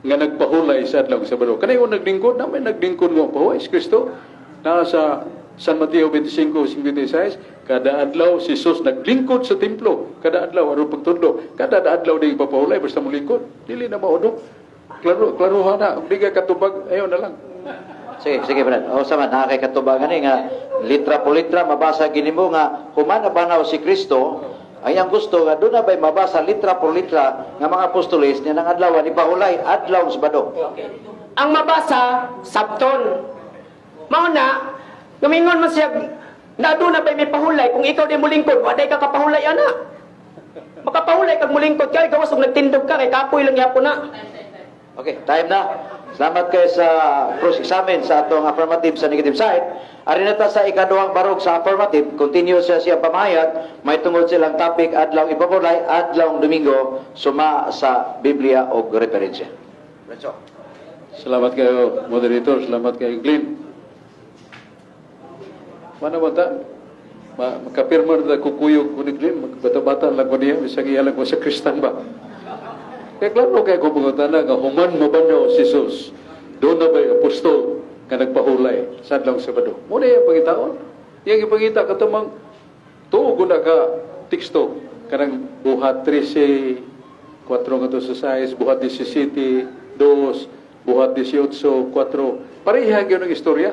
nga nagpahulay sa adlaw Sabado? Kanay yung naglingkod, na may naglingkod nga pahuway si Kristo. Nasa San Mateo 25:56, kada adlaw si Jesus naglingkod sa templo. Kada adlaw, aron pagtudlo. Kada adlaw di papahulay, basta mo lingkod. Dili na maudok. Klaro, klaruhan na. Kung di ka katubag, ayaw na lang. Sige, sige, Brad. O sama, naa kay katubangan ni nga litra po litra mabasa gini mo nga human na si Kristo, ay ang gusto nga doon na ba'y mabasa litra por litra nga mga apostoles niya nang adlaw ni pahulay adlaw sa Sabado. Ang mabasa sabton. Mao na gumingon man siya na doon na ba'y may pahulay, kung ikaw di molingkod, wa day ka kapahulay ana. Makapahulay kag molingkod kay gawas og nagtindog ka kay kapoy lang yapon na. Okay, time na. Salamat kay sa cross-examine sa atong affirmative sa negative side. Ari na ta sa ikaduhang barog sa affirmative, continue siya siya pamahayag, may tungod silang topic adlaw ipapulay, adlaw Domingo, suma sa Biblia og referensya. Renzo. Salamat kayo, moderator. Salamat kayo, Glenn. Mana man ta? Makapirma na kukuyog kuniglim, magbata-bata lang ko niya, bisag iya lang ko sa Kristan ba. Kaya klaro kay ko pangutana nga human mabanhaw si Jesus. Duna ba'y apostol nga nagpahulay sa adlaw Sabado? Mao na iyang pangitaon. Iyang ipangita katumang tuo na ka teksto kanang Buhat 13, 4 ngadto sa 6, Buhat 17, 2, Buhat 18, 4. Pareha gyud ang istorya.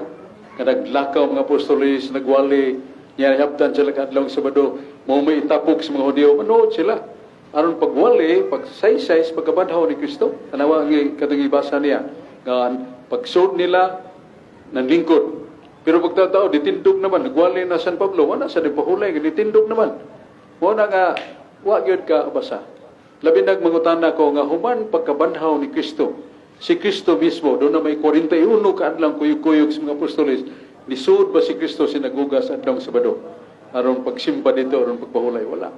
Nga naglakaw mga apostoles, nagwali, niya habtan sila kadlawng Sabado, mo may itapok sa mga Hudiyo, manood sila. Aron pagwali, pagsaysay, pagkabanhaw ni Kristo, tanawa ang katong ibasa niya, nga pagsud nila, nanlingkod. Pero pagtatao, ditindog naman, nagwali na San Pablo, wala sa nagpahulay, ditindog naman. Wala nga, wa gyud ka basa. Labi nagmangutana ko nga human pagkabanhaw ni Kristo, si Kristo mismo, duna may 41 ka adlaw kuyog-kuyog sa mga apostoles, nisud ba si Kristo sinaguga sa adlaw Sabado? Aron pagsimba dito, aron pagpahulay, wala.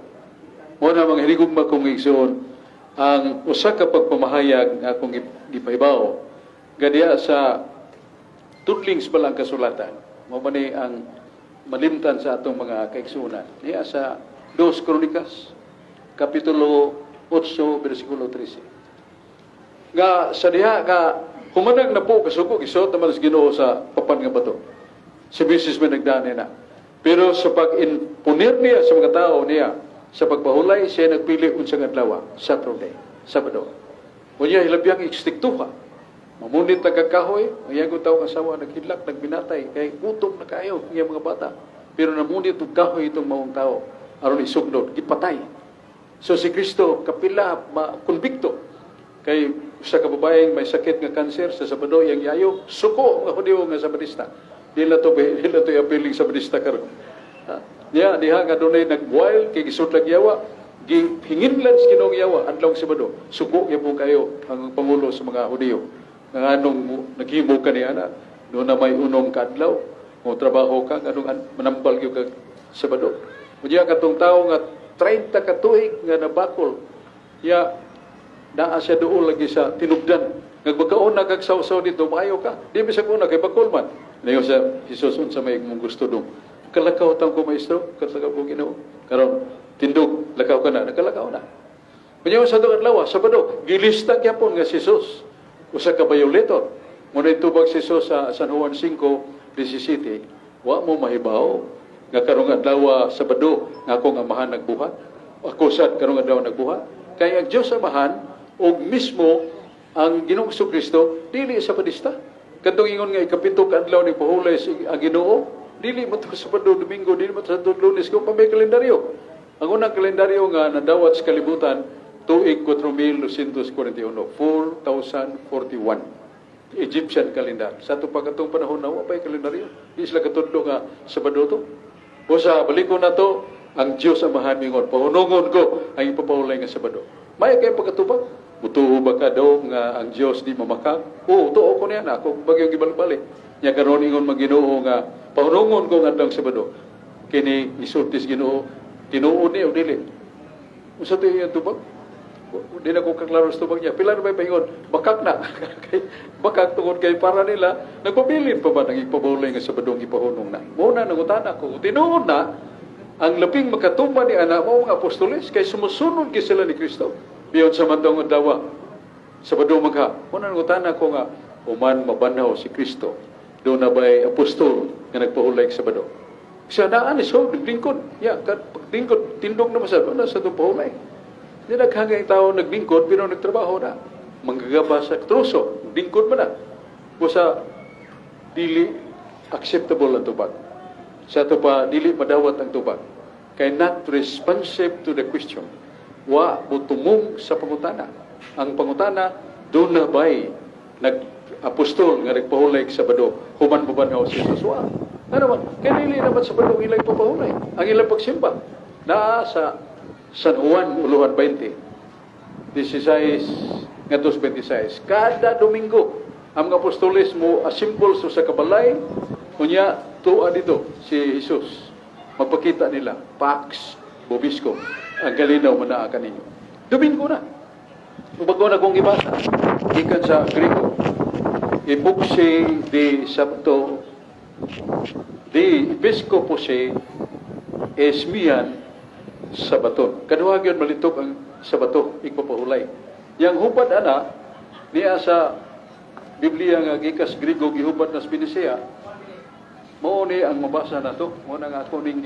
Mao na, mga hinigugma kong igsoon, ang usa ka pagpamahayag nga akong gipahibaw, gadiya sa tudlings pa lang kasulatan, mao ba ni ang malimtan sa atong mga kaigsuonan. Diya sa Dos Kronikas, Kapitulo 8, versikulo 13. Nga sa diha nga humanag na po kasuko, gisuot naman sa Ginoo sa papan nga bato. Si Mrs. may nagdaan na. Pero sa pag-imponir niya sa mga tao niya, sa pagpahulay, siya nagpili unsang adlaw, Saturday, Sabado. Unya hilabyang ikstikto ka. Mamunit na kakahoy, ang iyang tao kasawa naghilak, nagbinatay, kay gutom na kayo ang iyang mga bata. Pero namunit og kahoy itong maong tao, aron isugnod, gipatay. So si Kristo, kapila, ma-konbikto. Kay sa kababaeng may sakit nga kanser sa Sabado, iyang yayo, suko ang Hudiyo nga Sabadista. Di na to apiling Sabadista karon. Ha? Niya, diha nga dunay nag-wild kay gisudlag yawa, gihinginlan sa Ginoong yawa adlaw Sabado. Suko gyud kayo ang pangulo sa mga Hudiyo. Nga anong naghimo ka niya na, duna may unom ka adlaw, mo trabaho ka, anong manambal gyud kag Sabado. Unya katong tawo nga 30 ka tuig nga nabakol, ya naa siya doon lagi sa tinubdan. Nagpagkauna kag saw-saw dito, maayo ka. Di bisag una kay bakol man. Niyo sa Jesus, unsa may mong gusto dong? Kalakaw tang ko, maestro, kalakaw ko Ginoo. Karon tindog, lakaw ka na, nakalakaw na. Unya sa atong adlaw, Sabado, gilista gyapon nga si Jesus usa ka violator. Muna itubag si Jesus sa San Juan 5:17, "Wa mo mahibaw nga karong adlaw Sabado nga akong Amahan nagbuhat. Ako sad karong adlaw nagbuhat." Kay ang Dios Amahan og mismo ang Ginoong Kristo dili Sabadista. Kadtong ingon nga ikapito ka adlaw ni pahulay si ang Ginoo, dili mo to Sabado, Domingo, dili mo to sa Lunes kung pa may kalendaryo. Ang unang kalendaryo nga nadawat sa kalibutan tuig 4241, 4041. Egyptian calendar. Sa ato pa katong panahon na wa pa'y kalendaryo. Di sila katudlo nga Sabado to. O sa balikon na to, ang Diyos Amahan mingon, "Pahunungon ko ang ipapahulay nga Sabado." May kay pagkatubag. Mutuo ba ka daw nga ang Diyos di mamakak? Oo, tuo ko niya na. Ako bagyong gibalik-balik. Nya karon ingon man Ginoo nga pahunungon ko ang adlaw Sabado. Kini isultis Ginoo, tinuod ni o dili? Unsa to iyang tubag? Di na ko kaklaro sa tubag niya. Pila na ba paingon? Bakak na. Kay bakak tungod kay para nila, nagpabilin pa ba nang ipabulay nga Sabadong ipahunong na? Mao na nangutana ko. Tinuod na, ang labing makatumba ni ana mo mga apostoles kay sumusunod kay sila ni Kristo. Biyon sa matong adlaw, Sabado magha. Mao na nangutana ko nga human mabanhaw si Kristo, duna ba'y apostol nga nagpahulay sa Sabado? Siya naan ni so, naglingkod. Ya, paglingkod, tindog na masad, wala sa itong pahulay. Di naghanggang tao naglingkod, pero nagtrabaho na. Manggagaba sa truso, lingkod man na. Busa, dili acceptable ang tubag. Sa ito pa, dili madawat ang tubag. Kay not responsive to the question. Wa mutumong sa pangutana. Ang pangutana, duna ba'y nag-apostol nga nagpahulay sa Sabado, human mabanhaw si Jesus? Wa. Ano man, kay dili naman Sabado ang ilang papahulay. Ang ilang pagsimba, naa sa San Juan, uluhan 20, 16 ngadto 26. Kada Domingo, ang mga apostoles mo assemble sa kabalay, unya tuwa dito si Jesus. Magpakita nila, "Pax vobiscum, ang kalinaw manaa kaninyo." Domingo na. Bago na kong ibasa, gikan sa Grego, Ibuksi di Sabto. The Episcoposi Esmian Sabaton. Kaduha gyud malitok ang Sabato, igpapahulay. Yang hubad ana niya sa Biblia nga gikas Grigo gihubad na sa Binisaya, mao ni ang mabasa nato, mao na nga ako ning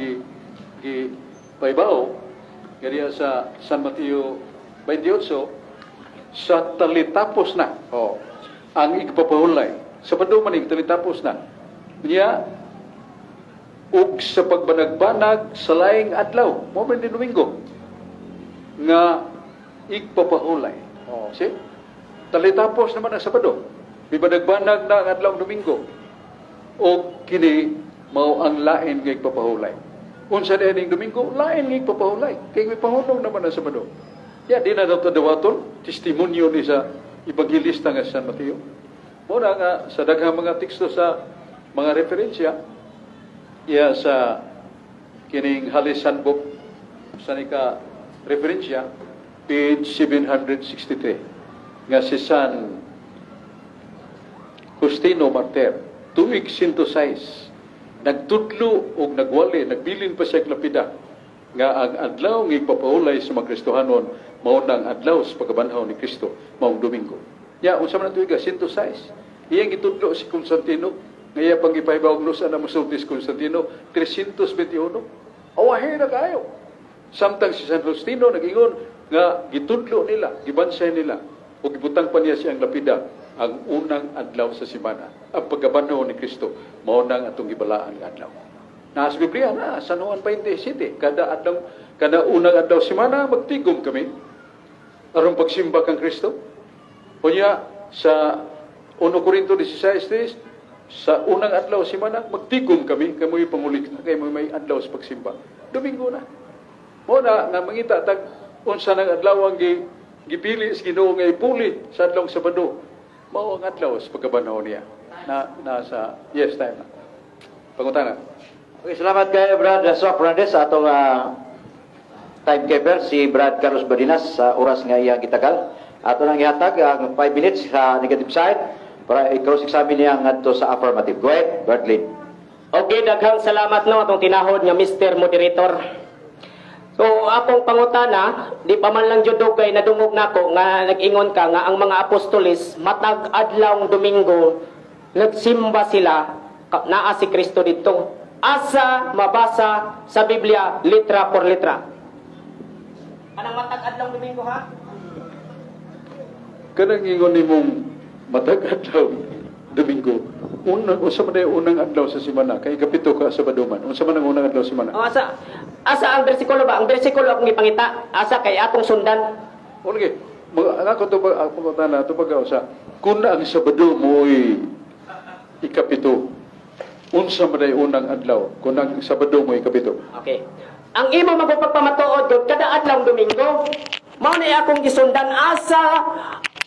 gi paybaw nga sa San Mateo 28 sa talitapos na. Oh, ang igpapahulay. Sabado man ing talitapos na. Niya ug sa pagbanagbanag sa laing adlaw, mao man din Domingo nga igpapahulay. Oh, see? Talitapos naman ang Sabado. Bibanagbanag na ang adlaw Domingo. O kini mao ang lain nga igpapahulay. Unsa din ning Domingo, lain nga igpapahulay. Kay may pahunong naman ang Sabado. Ya, di na daw dawaton, testimonyo ni sa ebanghelista nga San Mateo. Mao na nga sa daghang mga teksto sa mga referensya, iya sa kining Halley's Handbook sa nika referensya, page 763, nga si San Justino Martir, tuig 106, nagtudlo og nagwali, nagbilin pa siya lapida, nga ang adlaw nga ipapahulay sa mga Kristohanon, mao nang adlaw sa pagkabanhaw ni Kristo, maong Domingo. Ya, unsa man ang tuig 106. Iyang gitudlo si Constantino, nga iya pang gipahibaw og nusa na mosulti si Constantino, 321. Awahe na kayo. Samtang si San Faustino nag-ingon nga gitudlo nila, gibansay nila, o gibutang pa niya siyang lapida ang unang adlaw sa simana, ang pagkabanhaw ni Kristo, mao nang atong gibalaan nga adlaw. Naa sa Biblia na, San Juan 27, kada adlaw, kada unang adlaw simana, magtigom kami aron pagsimba kang Kristo. Unya sa 1 Corinto 16:3, sa unang adlaw simana, magtigom kami, kamoy pangulik na, kamoy may adlaw sa pagsimba. Domingo na. Mao na nga mangita tag unsa nang adlaw ang gipili sa Ginoo nga ipuli sa adlaw Sabado. Mao ang adlaw sa pagkabanhaw niya. Na nasa yes time na. Pangutana. Okay, salamat kay Brad Sok Fernandez sa atong timekeeper, si Brad Carlos Badinas, sa oras nga iyang gitagal. Ato nang ihatag ang 5 minutes sa negative side para i-cross-examine niya ngadto sa affirmative. Go ahead, Brad Lynn. Okay, daghang salamat no atong tinahod nga Mr. Moderator. So, akong pangutana, di pa man lang jud kay nadungog nako nga nag-ingon ka nga ang mga apostoles matag adlaw Domingo nagsimba sila naa si Kristo didto. Asa mabasa sa Biblia litra por litra? Kanang matag adlaw Domingo, ha? Kanang ingon nimong matag adlaw Domingo, unang unsa man unang adlaw sa semana kay ikapito ka sa Sabado man. Unsa man ang unang adlaw sa semana? O, asa asa ang bersikulo ba? Ang bersikulo akong gipangita, asa kay atong sundan. O lagi, ang ako to ba ang pangutana to pag usa kung ang Sabado mo'y ikapito, unsa man ay unang adlaw kung ang Sabado mo'y ikapito? Okay. Ang imo magpapamatuod gud kada adlaw Domingo. Mao ni akong gisundan asa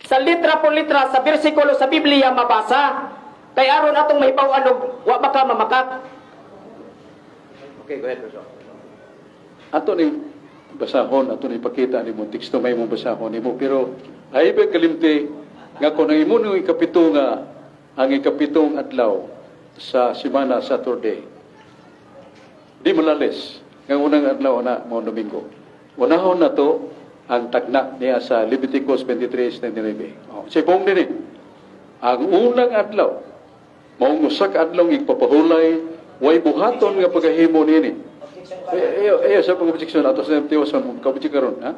sa litra por litra sa bersikulo sa Biblia mabasa. Kay aron atong mahibaw-an og wa ba ka mamakak. Okay, go ahead, Brad Sok. Ato ni basahon, ato ni pakita nimo teksto, may mong basahon nimo, pero ay ba kalimti nga kung ang imo ning ikapito nga ang ikapitong adlaw sa semana, Saturday, di malalis nga unang adlaw na mo Domingo. Unahon na to ang tagna niya sa Leviticus 23:29. Oh, sibong dinhi. Ang unang adlaw maong usa ka adlaw igpapahulay, way buhaton nga pagahimo niini. Eh, eh, eh, sa pag-objection ato sa tiwas mo kabujik karon, ha.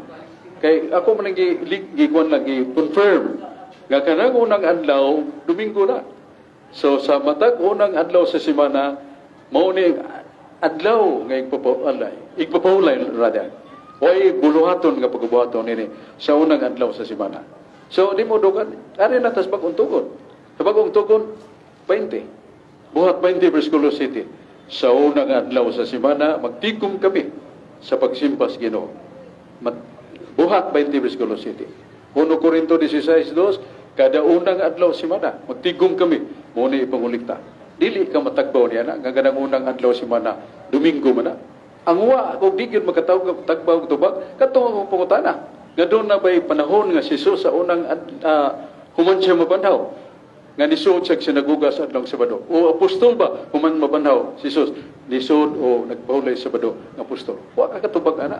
Kay ako man ang gi gikuan lang, gi confirm nga kanang unang adlaw Domingo na. So sa matag unang adlaw sa semana mao ni adlaw nga igpapahulay. Igpapahulay rather. Way buluhaton nga pagbuhaton nini sa unang adlaw sa semana. So di mo dugan ari na tas bag-ong tugon. Sa bag-ong tugon 20. Buhat 20 versikulo 7. Sa unang adlaw sa semana magtikom kami sa pagsimba sa Ginoo. Buhat 20 versikulo 7. 1 Corinto 16:2, kada unang adlaw semana magtigom kami, mao ni ipangulikta. Dili ka matagbaw niya na nga kanang unang adlaw semana Domingo man na. Ang wa kung di gyud makatawag tagbaw og tubag katong akong pangutana. Nga doon na ba'y panahon nga si Jesus sa unang human siya mabanhaw? Nga nisuod sa sinaguga sa adlong Sabado. O apostol ba human mabanhaw si Jesus nisuod o nagpahulay sa Sabado nga apostol. Wa ka katubag ana.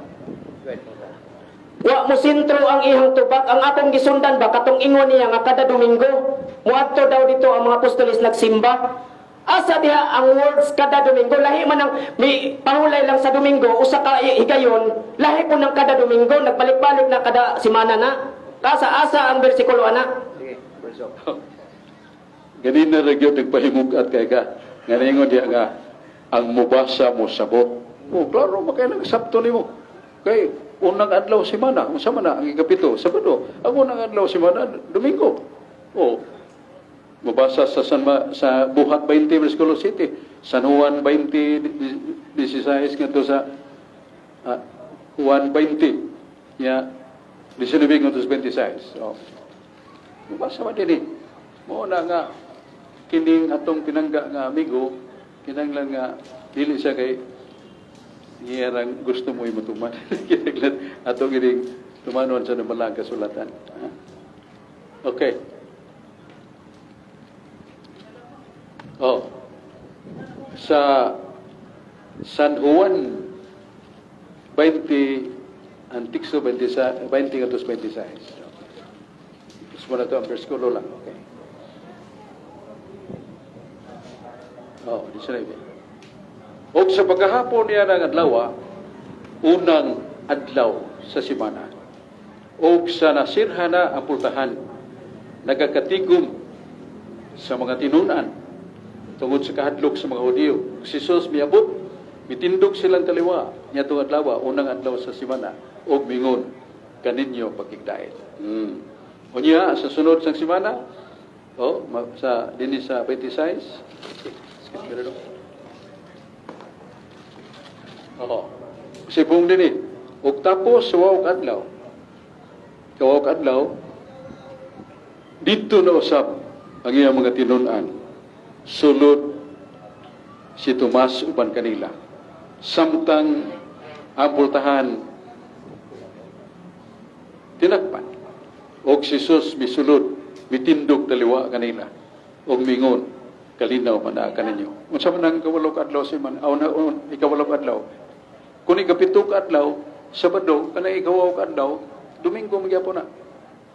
Wa mo sentro ang iyang tubag. Ang akong gisundan ba katong ingon niya nga kada Domingo muadto daw dito ang mga apostoles nagsimba. Asa diha ang words kada Domingo? Lahi man ang may pahulay lang sa Domingo usa ka higayon, lahi po ng kada Domingo, nagbalik-balik na kada semana na. Asa asa ang bersikulo ana? Sige, Brad Sok. Ganina ra gyud nagpahimug-at kay ka. Nga ningon diha nga ang mubasa mo sabot. O klaro makay nagsabto nimo. Kay unang adlaw semana, unsa man na ang ikapito, Sabado. Ang unang adlaw semana, Domingo. O mabasa sa San Ma, sa Buhat 20 versikulo 7, San Juan 20 16 ngadto sa Juan 20. Ya 19 ngadto sa 26. So, mabasa man dinhi. Mao na nga kining atong pinangga nga amigo kinahanglan nga dili siya kay ngiyarang gusto mo imutuman. Kinahanglan atong kining tumanon sa nabalang kasulatan. Ha? Okay. Oh. Sa San Juan 20 ang teksto 20 20 ngadto sa 26. Gusto mo na to ang bersikulo lang. Okay. Oh, 19. Og sa pagkahapon niya ng adlaw, unang adlaw sa semana. Og sa nasirha na ang pultahan, nagakatigom sa mga tinunan tungod sa kahadlok sa mga Hudiyo. Si Jesus miabot, mitindog silang kaliwa niadtong adlaw, unang adlaw sa semana, og mingon kaninyo pagkigdait. Unya sa sunod sang semana, oh, sa dinhi sa 26. Skip pero. Oo. Sipong dinhi. Og tapos sa wawok adlaw. Kawok adlaw didto na usab ang iyang mga tinun-an. Sulod si Tomas uban kanila. Samtang ang pultahan tinakpan. Og si Jesus misulod, mitindog taliwa kanila. Og mingon, kalinaw man na kaninyo. Unsa man ang ikawalo ka adlaw si man, aw na ikawalo ka adlaw. Kung ikapito ka adlaw, Sabado, kanang ikawaw ka adlaw, Domingo magyapon na.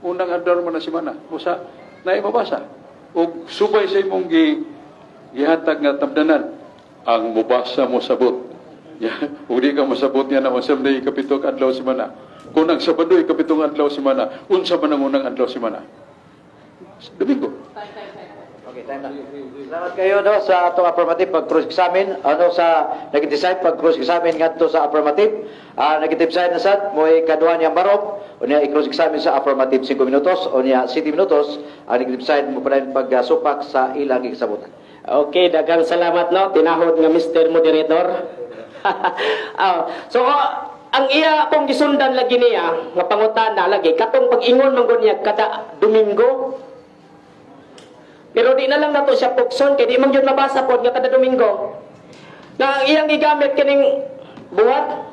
Unang adlaw man na semana. Usa na mabasa. Og subay sa imong gihatag nga tamdanan, ang mubasa mo sabot. Ya, ug di ka mosabot niya na unsa man ikapito ka adlaw semana. Kung ang Sabado ikapitong adlaw semana, unsa man ang unang adlaw semana? Domingo. Okay, time na. Salamat kayo no sa atong affirmative pag cross examine, ano sa negative side pag cross examine ngadto sa affirmative. Negative side na sad mo ikaduha niyang barok, unya i-cross examine sa affirmative 5 minutos, unya 7 minutos ang negative side mo padayon pagsupak sa ilang gisabutan. Okay, daghang salamat no, tinahod nga Mr. Moderator. So ang iya akong gisundan lagi niya nga pangutana lagi katong pag-ingon man gud niya kada Domingo. Pero di na lang nato siya pukson kay di man gyud mabasa pod nga kada Domingo. Na ang iyang gigamit kining buhat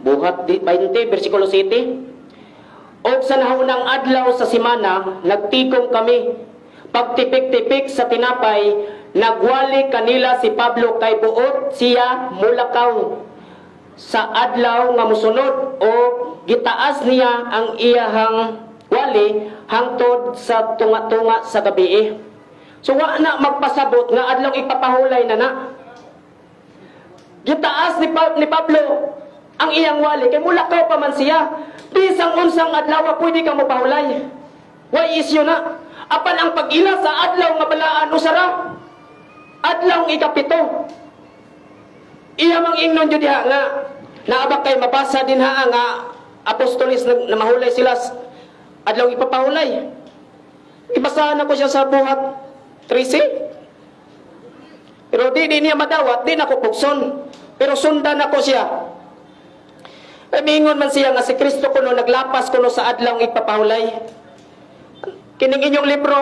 Buhat 20 versikulo 7. Og sa nahaunang adlaw sa semana, nagtikom kami. Pagtipik-tipik sa tinapay, nagwali kanila si Pablo kay buot siya mulakaw sa adlaw nga mosunod o gitaas niya ang iyahang wali hangtod sa tunga-tunga sa gabi. So wa na magpasabot nga adlaw ipapahulay na na. Gitaas ni Pablo ang iyang wali kay mulakaw pa man siya. Bisang unsang adlaw pwede ka mopahulay. Way isyu na. Apan ang pag-ila sa adlaw nga balaan usara. Adlaw ikapito. Iya mang ingnon jud diha nga naabak kay mabasa din ha nga apostolis na mahulay sila adlaw ipapahulay. Ibasahan ako siya sa Buhat 13. Pero di niya madawat, di na ko pugson. Pero sundan ako siya. Ay mingon man siya nga si Kristo kuno naglapas kuno sa adlaw ipapahulay. Kining inyong libro,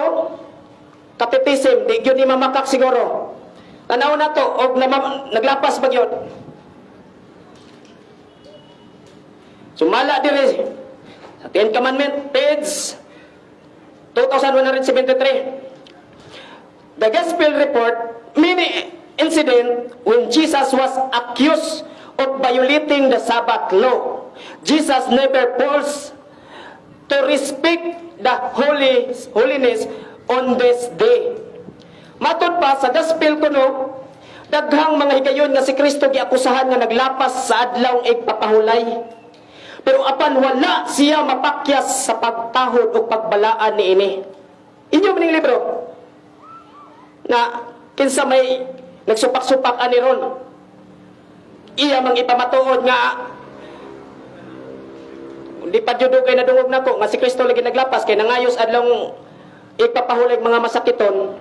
Catechism, di gyud ni mamakak siguro. Tanaw na to og naglapas ba gyud. Sumala diri sa Ten Commandment page 2173. The Gospel report many incident when Jesus was accused of violating the Sabbath law. Jesus never forced to respect the holiness on this day. Matod pa sa Gospel kuno, daghang mga higayon nga si Kristo giakusahan nga naglapas sa adlaw igpapahulay. Pero apan wala siya mapakyas sa pagtahod o pagbalaan niini. Inyo maning libro na kinsa may nagsupak-supak ani ron. Iya mang ipamatuod nga hindi pa jud kay nadungog nako nga si Kristo lagi naglapas kay nangayos adlong ipapahulay mga masakiton.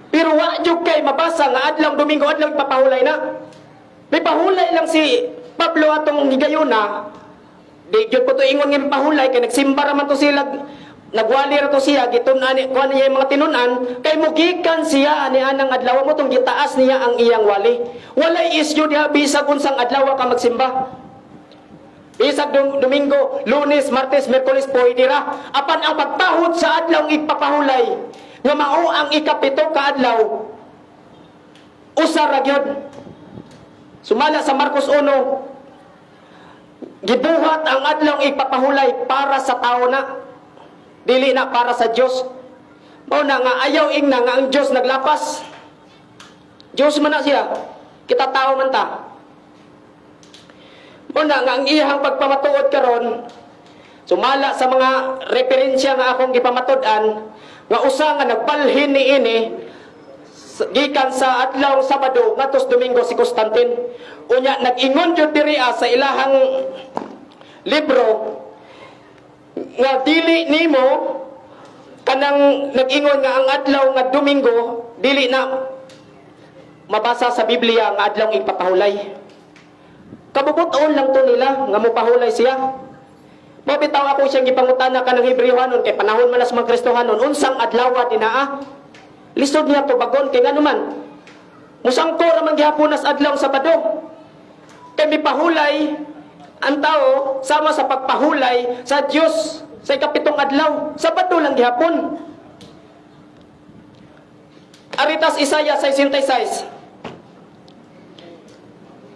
Pero wa jud kay mabasa nga adlong Domingo, adlong ipapahulay na. May pahulay lang si Pablo atong higayuna. Di gyud ko to ingon nga pahulay kay nagsimba ra man to sila, nagwali ra to siya, gitun-an kuan niya yung mga tinun-an kay mugikan siya ani anang adlaw mo tong gitaas niya ang iyang wali. Walay issue diha bisag unsang adlaw ka magsimba. Bisag Domingo, Lunes, Martes, Miyerkules, pwede ra. Apan ang pagtahod sa adlaw ipapahulay nga mao ang 7 ka adlaw, usa ra gyud. Sumala sa Marcos 1, gibuhat ang adlaw ipapahulay para sa tao na, dili na para sa Dios. Mao na nga ayaw ingna nga ang Dios naglapas. Dios man na siya, kita tao man ta. Mao na nga ang iyang pagpamatuod karon sumala sa mga referensya nga akong gipamatud-an nga usa nga nagbalhin niini gikan sa adlaw Sabado ngadto sa Domingo si Constantine. Unya nag-ingon jud diri sa ilahang libro nga dili nimo kanang nag-ingon nga ang adlaw nga Domingo dili na mabasa sa Biblia nga adlaw ipapahulay. Kabubuton lang to nila nga mopahulay siya. Mao bitaw ako siyang gipangutana kanang Hebreohanon kay panahon man na sa mga Kristohanon, unsang adlaw dinaa? Lisod niya tubagon kay ngano man musangko ra man gihapon nas adlaw Sabado. Kay mipahulay ang tao sama sa pagpahulay sa Dios sa 7 adlaw, Sabado lang gihapon. Aritas Isaiah 66.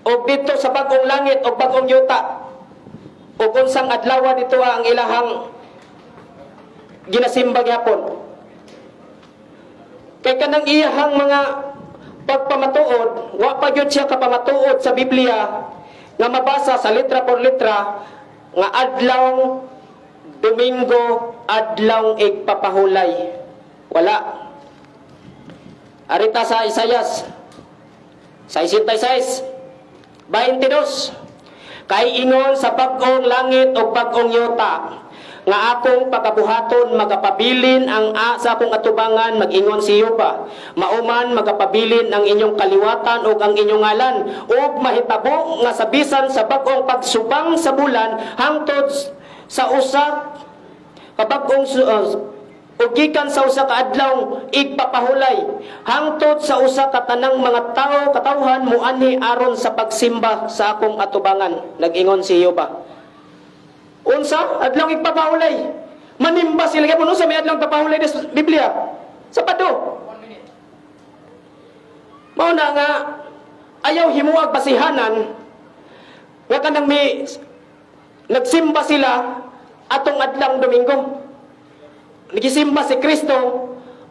Og didto sa bag-ong langit og bag-ong yuta ug unsang adlaw dito ang ilahang ginasimba gihapon. Kay kanang iyahang mga pagpamatuod, wa pa gyud siya kapamatuod sa Biblia nga mabasa sa litra por litra nga adlaw Domingo adlaw igpapahulay. Wala. Arita sa Isayas 66:22. Kay ingon sa bag-ong langit o bag-ong yuta nga akong pagabuhaton magapabilin ang sa akong atubangan, mag-ingon si Yuba. Mauman magapabilin ang inyong kaliwatan ug ang inyong ngalan, ug mahitabo nga sa bisan sa bag-ong pagsubang sa bulan hangtod sa usa ka bag-ong ug gikan sa usa ka adlaw igpapahulay hangtod sa usa ka tanang mga tawo katawhan moanhi aron sa pagsimba sa akong atubangan, nag-ingon si Yuba. Unsa adlaw igpapahulay? Manimba sila gyapon. Unsa may adlaw igpapahulay sa Biblia? Sabado. Mao na nga ayaw himuag basihanan nga kanang may nagsimba sila atong adlaw Domingo. Nagisimba si Kristo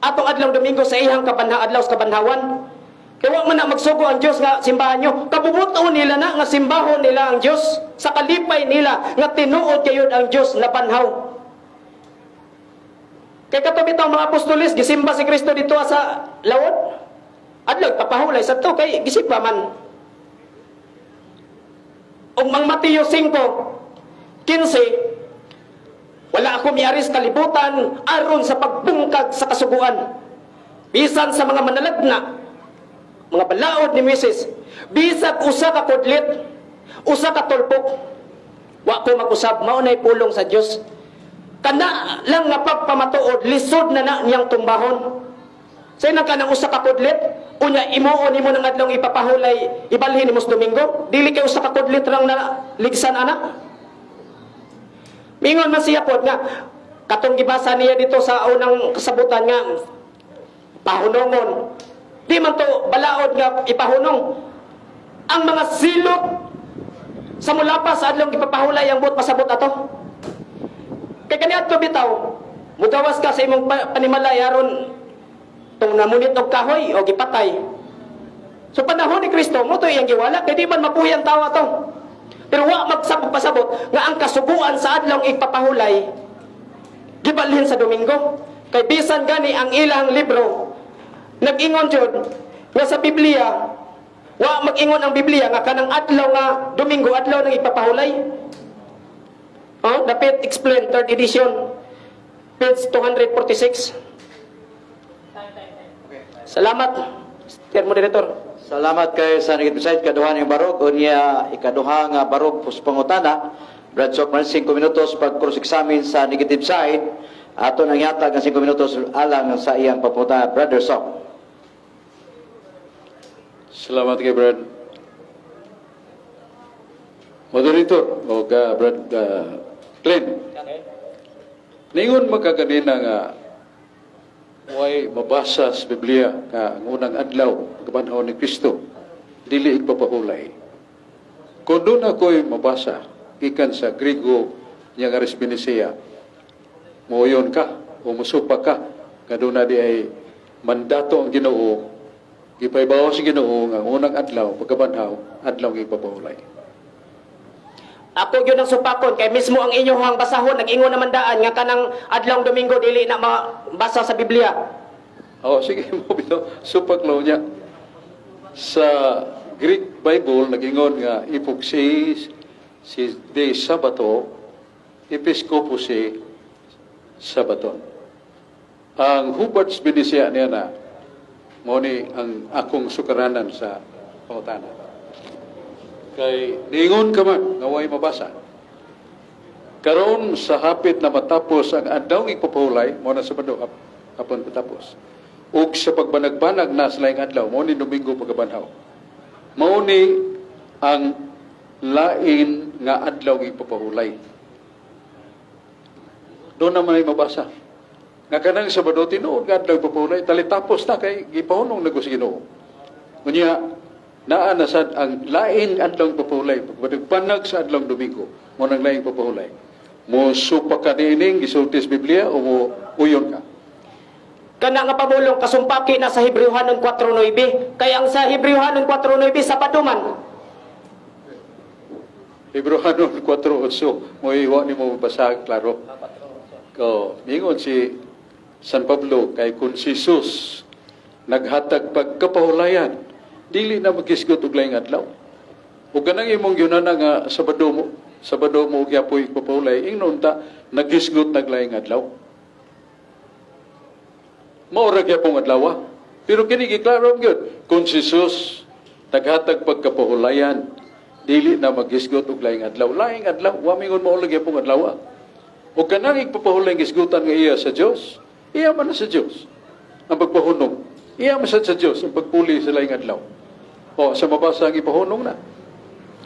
atong adlaw Domingo sa iyang adlaw sa kabanhawan. Kaya wa man na magsugo ang Dios nga simbahan nyo. Kabubuton nila na nga simbahon nila ang Dios sa kalipay nila nga tinuod kayod ang Dios na banhaw. Kay kato bitaw mga apostoles gisimba si Kristo dito sa lawod. Adlaw papahulay sa to kay gisimba man. Ug mang Mateo 5:15, wala ako miaris kalibutan aron sa pagbungkag sa kasuguan. Bisan sa mga manalagna, mga balaod ni Moises, bisag usa ka kudlit, usa ka tulpok, wa ko mag-usab, mao nay pulong sa Dios. Kana lang nga pagpamatuod, lisod na na niyang tumbahon. Sa inang kanang usa ka kudlit, unya imuon nimo ng adlaw ipapahulay, ibalhin nimo sa Domingo, dili kay usa ka kudlit rang na ligsan ana. Mingon man siya pod nga Katong gibasa niya dito sa unang kasabutan nga pahunongon. Di man to balaod nga ipahunong. Ang mga silot sa mulapas sa adlong gipapahulay ang buot pasabot ato. Kay kaniadto bitaw, mugawas ka sa imong panimalay aron tong namunit og kahoy o gipatay. So panahon ni Kristo, mo to iyang giwala kay di man mabuhi ang tawo ato. Pero wa magsabot pasabot nga ang kasuguan sa adlong ipapahulay gibalhin sa Domingo. Kay bisan gani ang ilang libro nag-ingon jud nga sa Biblia wa mag-ingon ang Biblia nga kanang adlaw nga Domingo adlaw nang ipapahulay. Oh, dapit explain, third edition, page 246. Salamat, Sir Moderator. Salamat kay sa negative side, kaduha ng barog. Unya, ikaduha nga barog pus pangutana. Brad Sok, man 5 minutos pag cross-examine sa negative side. Ato nang yatag ang 5 minutos alang sa iyang pagpangutana, Brother Sok. Salamat kay Brad. Moderator o ka Brad Glenn. Ningon magkaganina nga way mabasa sa Biblia nga ang unang adlaw pagkabanhaw ni Kristo dili igpapahulay. Kung doon ako'y mabasa gikan sa Grigo niya nga Respenisea, moyon ka o musupa ka nga doon na di ay mandato ang Ginoo, gipaybawo sa Ginoo nga ang unang adlaw pagkabanhaw adlaw nga igpapahulay. Ako gyud ang supakon kay mismo ang inyong basahon nag-ingon naman daan nga kanang adlawng Domingo dili na mabasa sa Biblia. Oh, sige mo bitaw supak law niya. Sa Greek Bible nag-ingon nga ipugsi si de Sabato, episkopo si Sabaton. Ang Hubert's Benisia niya na mo ni ang akong sukaranan sa pangutana. Kay niingon ka man nga way mabasa. Karon sa hapit na matapos ang adlaw ipapahulay, mo na sa Sabado hapon patapos. Ug sa pagbanag-banag na sa laing adlaw, mao ni Domingo pagkabanhaw. Mao ni ang lain nga adlaw ipapahulay. Doon naman ay mabasa. Nga kanang Sabado tinuod nga adlaw ipapahulay, talitapos na kay gipahunong na ko sa Ginoo. Unya, naa na sad ang lain adlaw ipapahulay, pagbanag sa adlaw Domingo, mao nang laing papahulay. Mo supa ka niining gisulti sa Biblia o mo uyon ka? Kana nga pamulong kasumpaki na sa Hebrewhanon 4:9. Kay ang sa Hebrewhanon 4:9, Sabado man. Hebrewhanon 4:8, mo iwa nimo mabasa klaro. Ko, mingon si San Pablo kay kung si Jesus naghatag pagkapahulayan, dili na magisgot og laing adlaw. Ug kanang imong gyunana nga Sabado mo gyapoy ipapahulay, ingnon ta nagisgot nag laing adlaw. Mao ra gyapong adlaw. Pero kini giklaro gyud kung si Jesus naghatag pagkapahulayan, dili na magisgot og laing adlaw. Laing adlaw, wa mingon mao lang gyapong adlaw. O kanang igpapahulay gisgutan nga iya sa Dios, iya man na sa Dios ang pagpahunong. Iya man sad sa Dios ang pagpuli sa laing adlaw. O sa mabasa ang ipahunong na.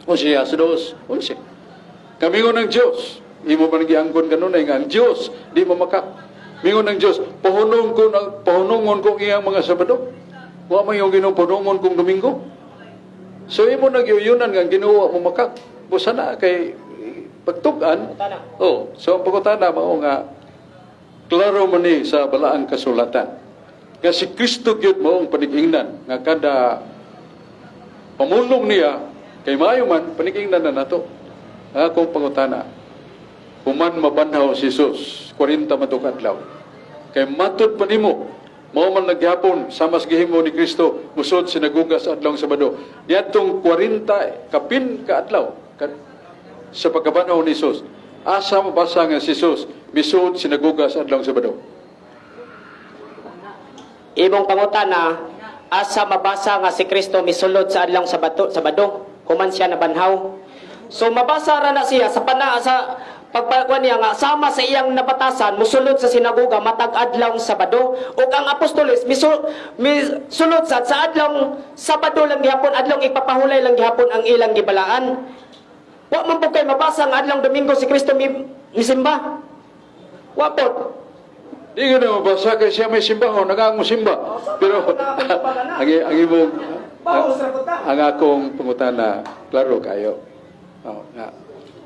O siya sa 2:11. Kamingon ng Dios, imo man giangkon kanunay nga ang Dios di mamakak. Mingon ng Dios, pahunong ko ng pahunongon ko ang iyang mga Sabado. Wa man yung Ginoo pahunongon kong Domingo. So imo nagyuyunan nga ang Ginoo wa mo makak. Busa na kay pagtug-an. Oh, so ang pagutana mao nga klaro man ni sa balaang kasulatan. Nga si Kristo gyud mao ang panig-ingnan nga kada pamulong niya kay maayo man panig-ingnan na nato. Ang akong pangutana, human mabanhaw si Jesus, 40 man to ka adlaw. Kay matud pa nimo, mao man nagyapon sa mas gihimo ni Kristo musod sinagoga sa adlawng Sabado. Niadtong 40 kapin ka adlaw sa pagkabanhaw ni Jesus. Asa mabasa nga si Jesus misud sinagoga sa adlawng Sabado? Imong pangutana, asa mabasa nga si Kristo misulod sa adlawng Sabado, human siya nabanhaw? So mabasa ra na siya sa pana sa pagpakuan niya nga sama sa iyang nabatasan musulod sa sinagoga matag adlawng Sabado, ug ang apostoles misulod sa adlawng Sabado lang gihapon, adlawng ipapahulay lang gihapon ang ilang gibalaan. Wa man pud kay mabasa nga adlawng Domingo si Kristo misimba. Wa pod. Di ka na mabasa kay siya may simbahon, nagaang mo simba. Pero ang imong ang akong pangutana, klaro kayo. Oh, nga.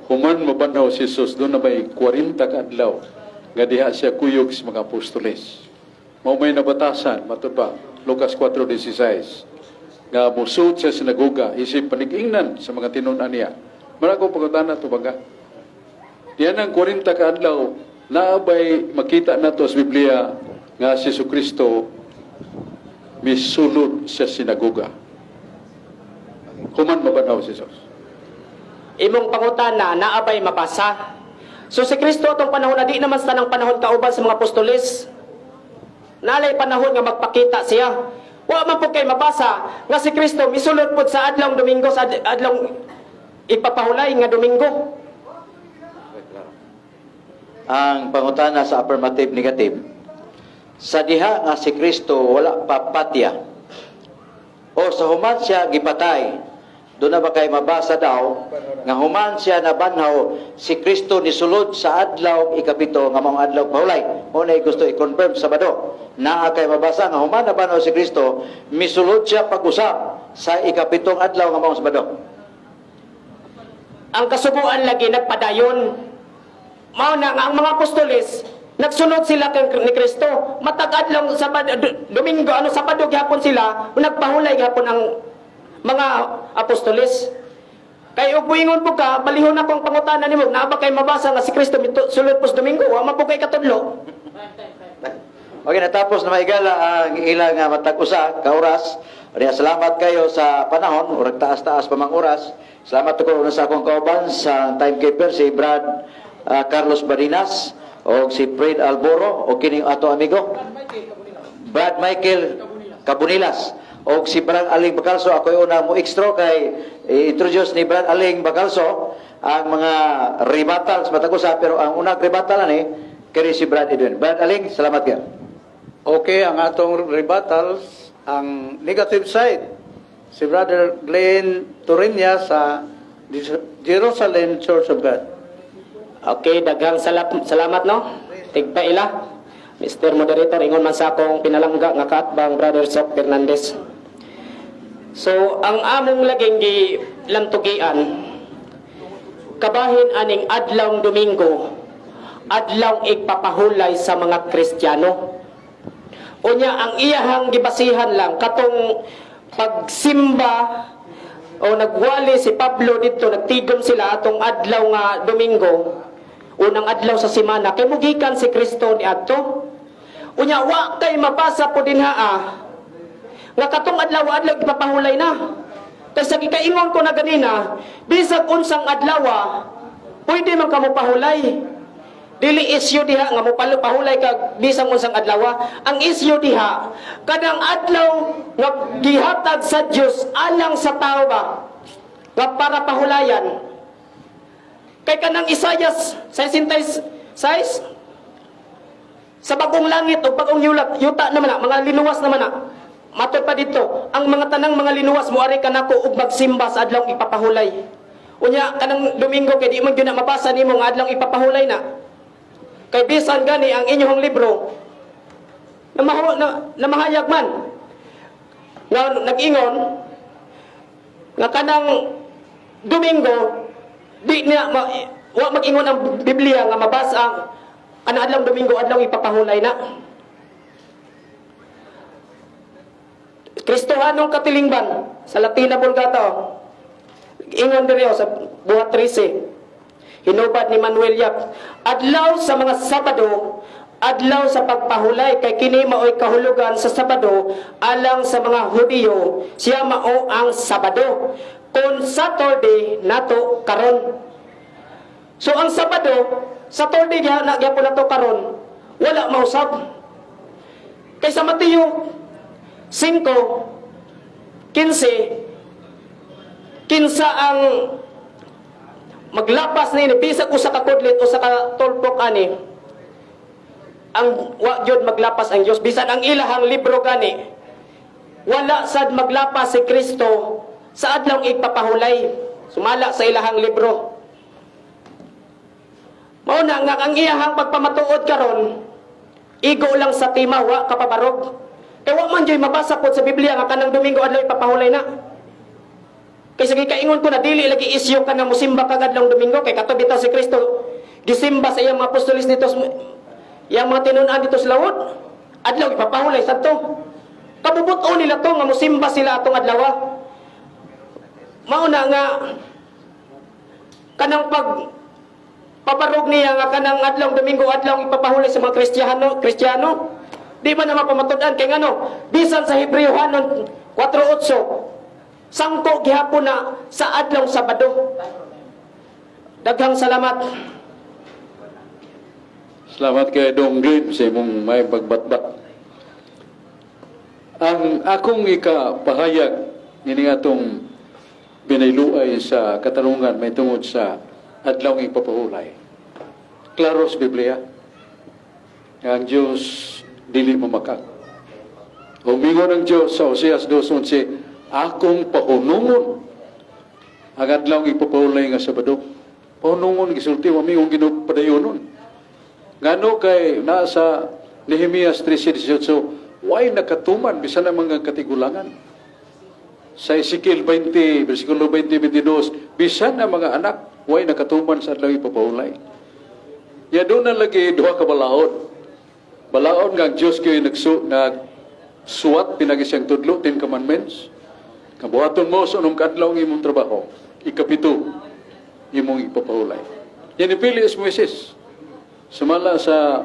Human mabanhaw si Jesus, doon na may 40 ka adlaw nga diha siya kuyog sa mga apostoles. Mao may nabatasan, matud ba? Lucas 4:16 nga musuot sa sinagoga isip panig-ingnan sa mga tinun-an niya. Mara ko pangutana tubaga. Diyan ang 40 ka adlaw, naabay makita nato sa Biblia nga si Kristo misulod sa sinagoga. Human mabanhaw si Jesus. Imong pangutana naabay mabasa. So si Kristo atong panahon na di naman sa tanang panahon kauban sa mga apostoles. Nalay panahon nga magpakita siya. Wa man po kay mabasa nga si Kristo misulod pod sa adlong Domingo, sa adlong ipapahulay nga Domingo. Ang pangutana sa affirmative negative. Sa diha nga si Kristo wala pa patya o sa human siya gipatay, doon na ba kay mabasa daw nga human siya nabanhaw, si Kristo nisulod sa adlaw ikapito nga maong adlaw pahulay? Mo na gusto i-confirm sa Sabado. Naa kay mabasa nga human nabanhaw si Kristo, misulod siya pag-usap sa ikapitong adlaw nga maong Sabado? Ang kasuguan lagi nagpadayon. Mao na nga ang mga apostoles nagsunod sila kay ni Kristo. Matag adlaw Sabado, Domingo, ano, Sabado gihapon sila, nagpahulay gihapon ang mga apostoles. Kay og moingon po ka, balihon ako ang pangutana nimo, naa ba kay mabasa nga si Kristo sulod pos Domingo? Wa man po kay katudlo. Okay, natapos na maigala ang ilang matag usa ka oras. Kaya salamat kayo sa panahon, urag taas-taas pa mang oras. Salamat ko una sa akong kauban sa timekeeper, si Brad Carlos Barinas o si Fred Alboro o kining ato amigo Brad Michael Cabunilas o si Brad Aling Bacalso. Ako'y una mo extra kay i-introduce ni Brad Aling Bacalso ang mga rebuttal sa matag usa, pero ang unang rebuttal ani kiri si Brad Edwin. Brad Aling, salamat kayo. Okay, ang atong rebuttals, ang negative side, si Brother Glenn Torinia sa Jerusalem Church of God. Okay, daghang salamat no. Tigpaila. Mr. Moderator, ingon man sa akong pinalangga nga kaatbang Brother Sok Fernandez. So, ang among laging gilantugian, kabahin aning adlawng Domingo, adlaw igpapahulay sa mga Kristiyano. Unya, ang iyahang gibasihan lang katong pagsimba o nagwali si Pablo didto, nagtigom sila atong adlaw nga Domingo, unang adlaw sa semana, kay mugikan si Kristo ni adto. Unya, wa kay mabasa po dinha nga katong adlaw, adlaw ipapahulay na. Kay sa gikaingon ko na ganina, bisag unsang adlaw, pwede man kamo pahulay. Dili isyu diha nga mo pahulay kag bisag unsang adlaw. Ang isyu diha, kanang adlaw nga gihatag sa Dios alang sa tao ba nga para pahulayan. Kay kanang Isayas 66 sa bagong langit o bagong yuta naman na, mga linuwas naman na. Matod pa dito, ang mga tanang mga linuwas moari kanako ug magsimba sa adlawng ipapahulay. Unya kanang Domingo kay di man gyud na mabasa nimo nga adlawng ipapahulay na. Kay bisan gani ang inyong libro na mahayag man nga nag-ingon nga kanang Domingo di niya wa mag-ingon ang Biblia nga mabasa ang kanang adlawng Domingo adlawng ipapahulay na. Kristohanong katilingban sa Latina Vulgata, oh. Ingon diri, oh, sa buhat 13. Hinubad ni Manuel Yap. Adlaw sa mga Sabado, adlaw sa pagpahulay, kay kini maoy kahulugan sa Sabado alang sa mga Hudiyo, siya mao ang Sabado. Kung Saturday nato karon. So ang Sabado, Saturday gyapon na gyapon nato karon, wala mausab. Kay sa Mateo 5:15, kinsa ang maglapas nini bisag usa ka kudlit, usa ka tulpok ani, ang wa gyud maglapas ang Dios. Bisan ang ilahang libro gani, wala sad maglapas si Kristo sa adlawng igpapahulay, sumala sa ilahang libro. Mao na nga ang iyahang pagpamatuod karon igo lang sa tema, wa kapabarog. Kay wa man joy mabasa pod sa Biblia nga kanang Domingo adlaw ipapahulay na. Kay sige, kaingon ko na dili lagi isyu ka na musimba kag adlaw Domingo, kay kato bitaw si Kristo gisimba sa iyang mga apostoles dito sa iyang mga tinun-an dito sa lawod. Adlaw ipapahulay sadto. Kabubuto nila to nga musimba sila atong adlaw. Mao na nga kanang pag pabarog niya nga kanang adlaw Domingo adlaw ipapahulay sa mga Kristiyano, Kristiyano di ba na mapamatud-an? Kay ngano, bisan sa Hebreohanon 4:8, sangko gihapon na sa adlaw Sabado. Daghang salamat. Salamat kay Dong Glenn sa imong may pagbatbat. Ang akong ikapahayag ini atong binayluay sa katarungan may tungod sa adlaw ipapahulay. Klaro sa Biblia nga ang Diyos dili mamakak. Umingon ang Diyos sa Oseas 2:11, "Akong pahunungon ang adlaw ipapahulay nga Sabado." Pahunungon gisulti, wa mingon ginupadayonon. Ngano? Kay nasa Nehemias 13:18, way nakatuman bisan ang mga katigulangan. Sa Ezekiel 20, versikulo 20-22, bisan ang mga anak, way nakatuman sa adlaw ipapahulay. Ya, doon na lagi duha ka balaod. Balaod nga ang Diyos kay nagsuwat pinagi siyang tudlo, Ten Commandments. Kabuhaton mo sa unom kadlaw ang imong trabaho, ikapito, imong ipapahulay. Yan ipili is Moises. Sumala sa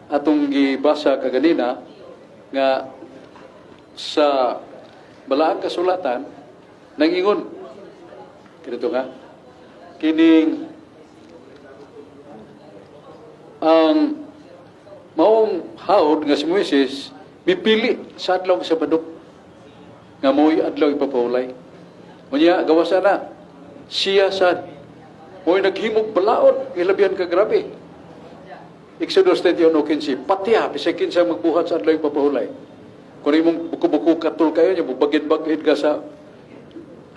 atong gibasa kaganina nga sa balaang kasulatan nangingon kinito nga kining ang maong hawd nga si Moises mipili sa adlaw Sabado nga mo'y adlaw ipapahulay. Unya gawas ana siya sad mo'y naghimog balaod, ilabihan ka grabe. Exodus 21:15, patya bisag kinsa magbuhat sa adlaw ipapahulay. Kung imong buko-buko katul kayo nya bagid-bagid ka sa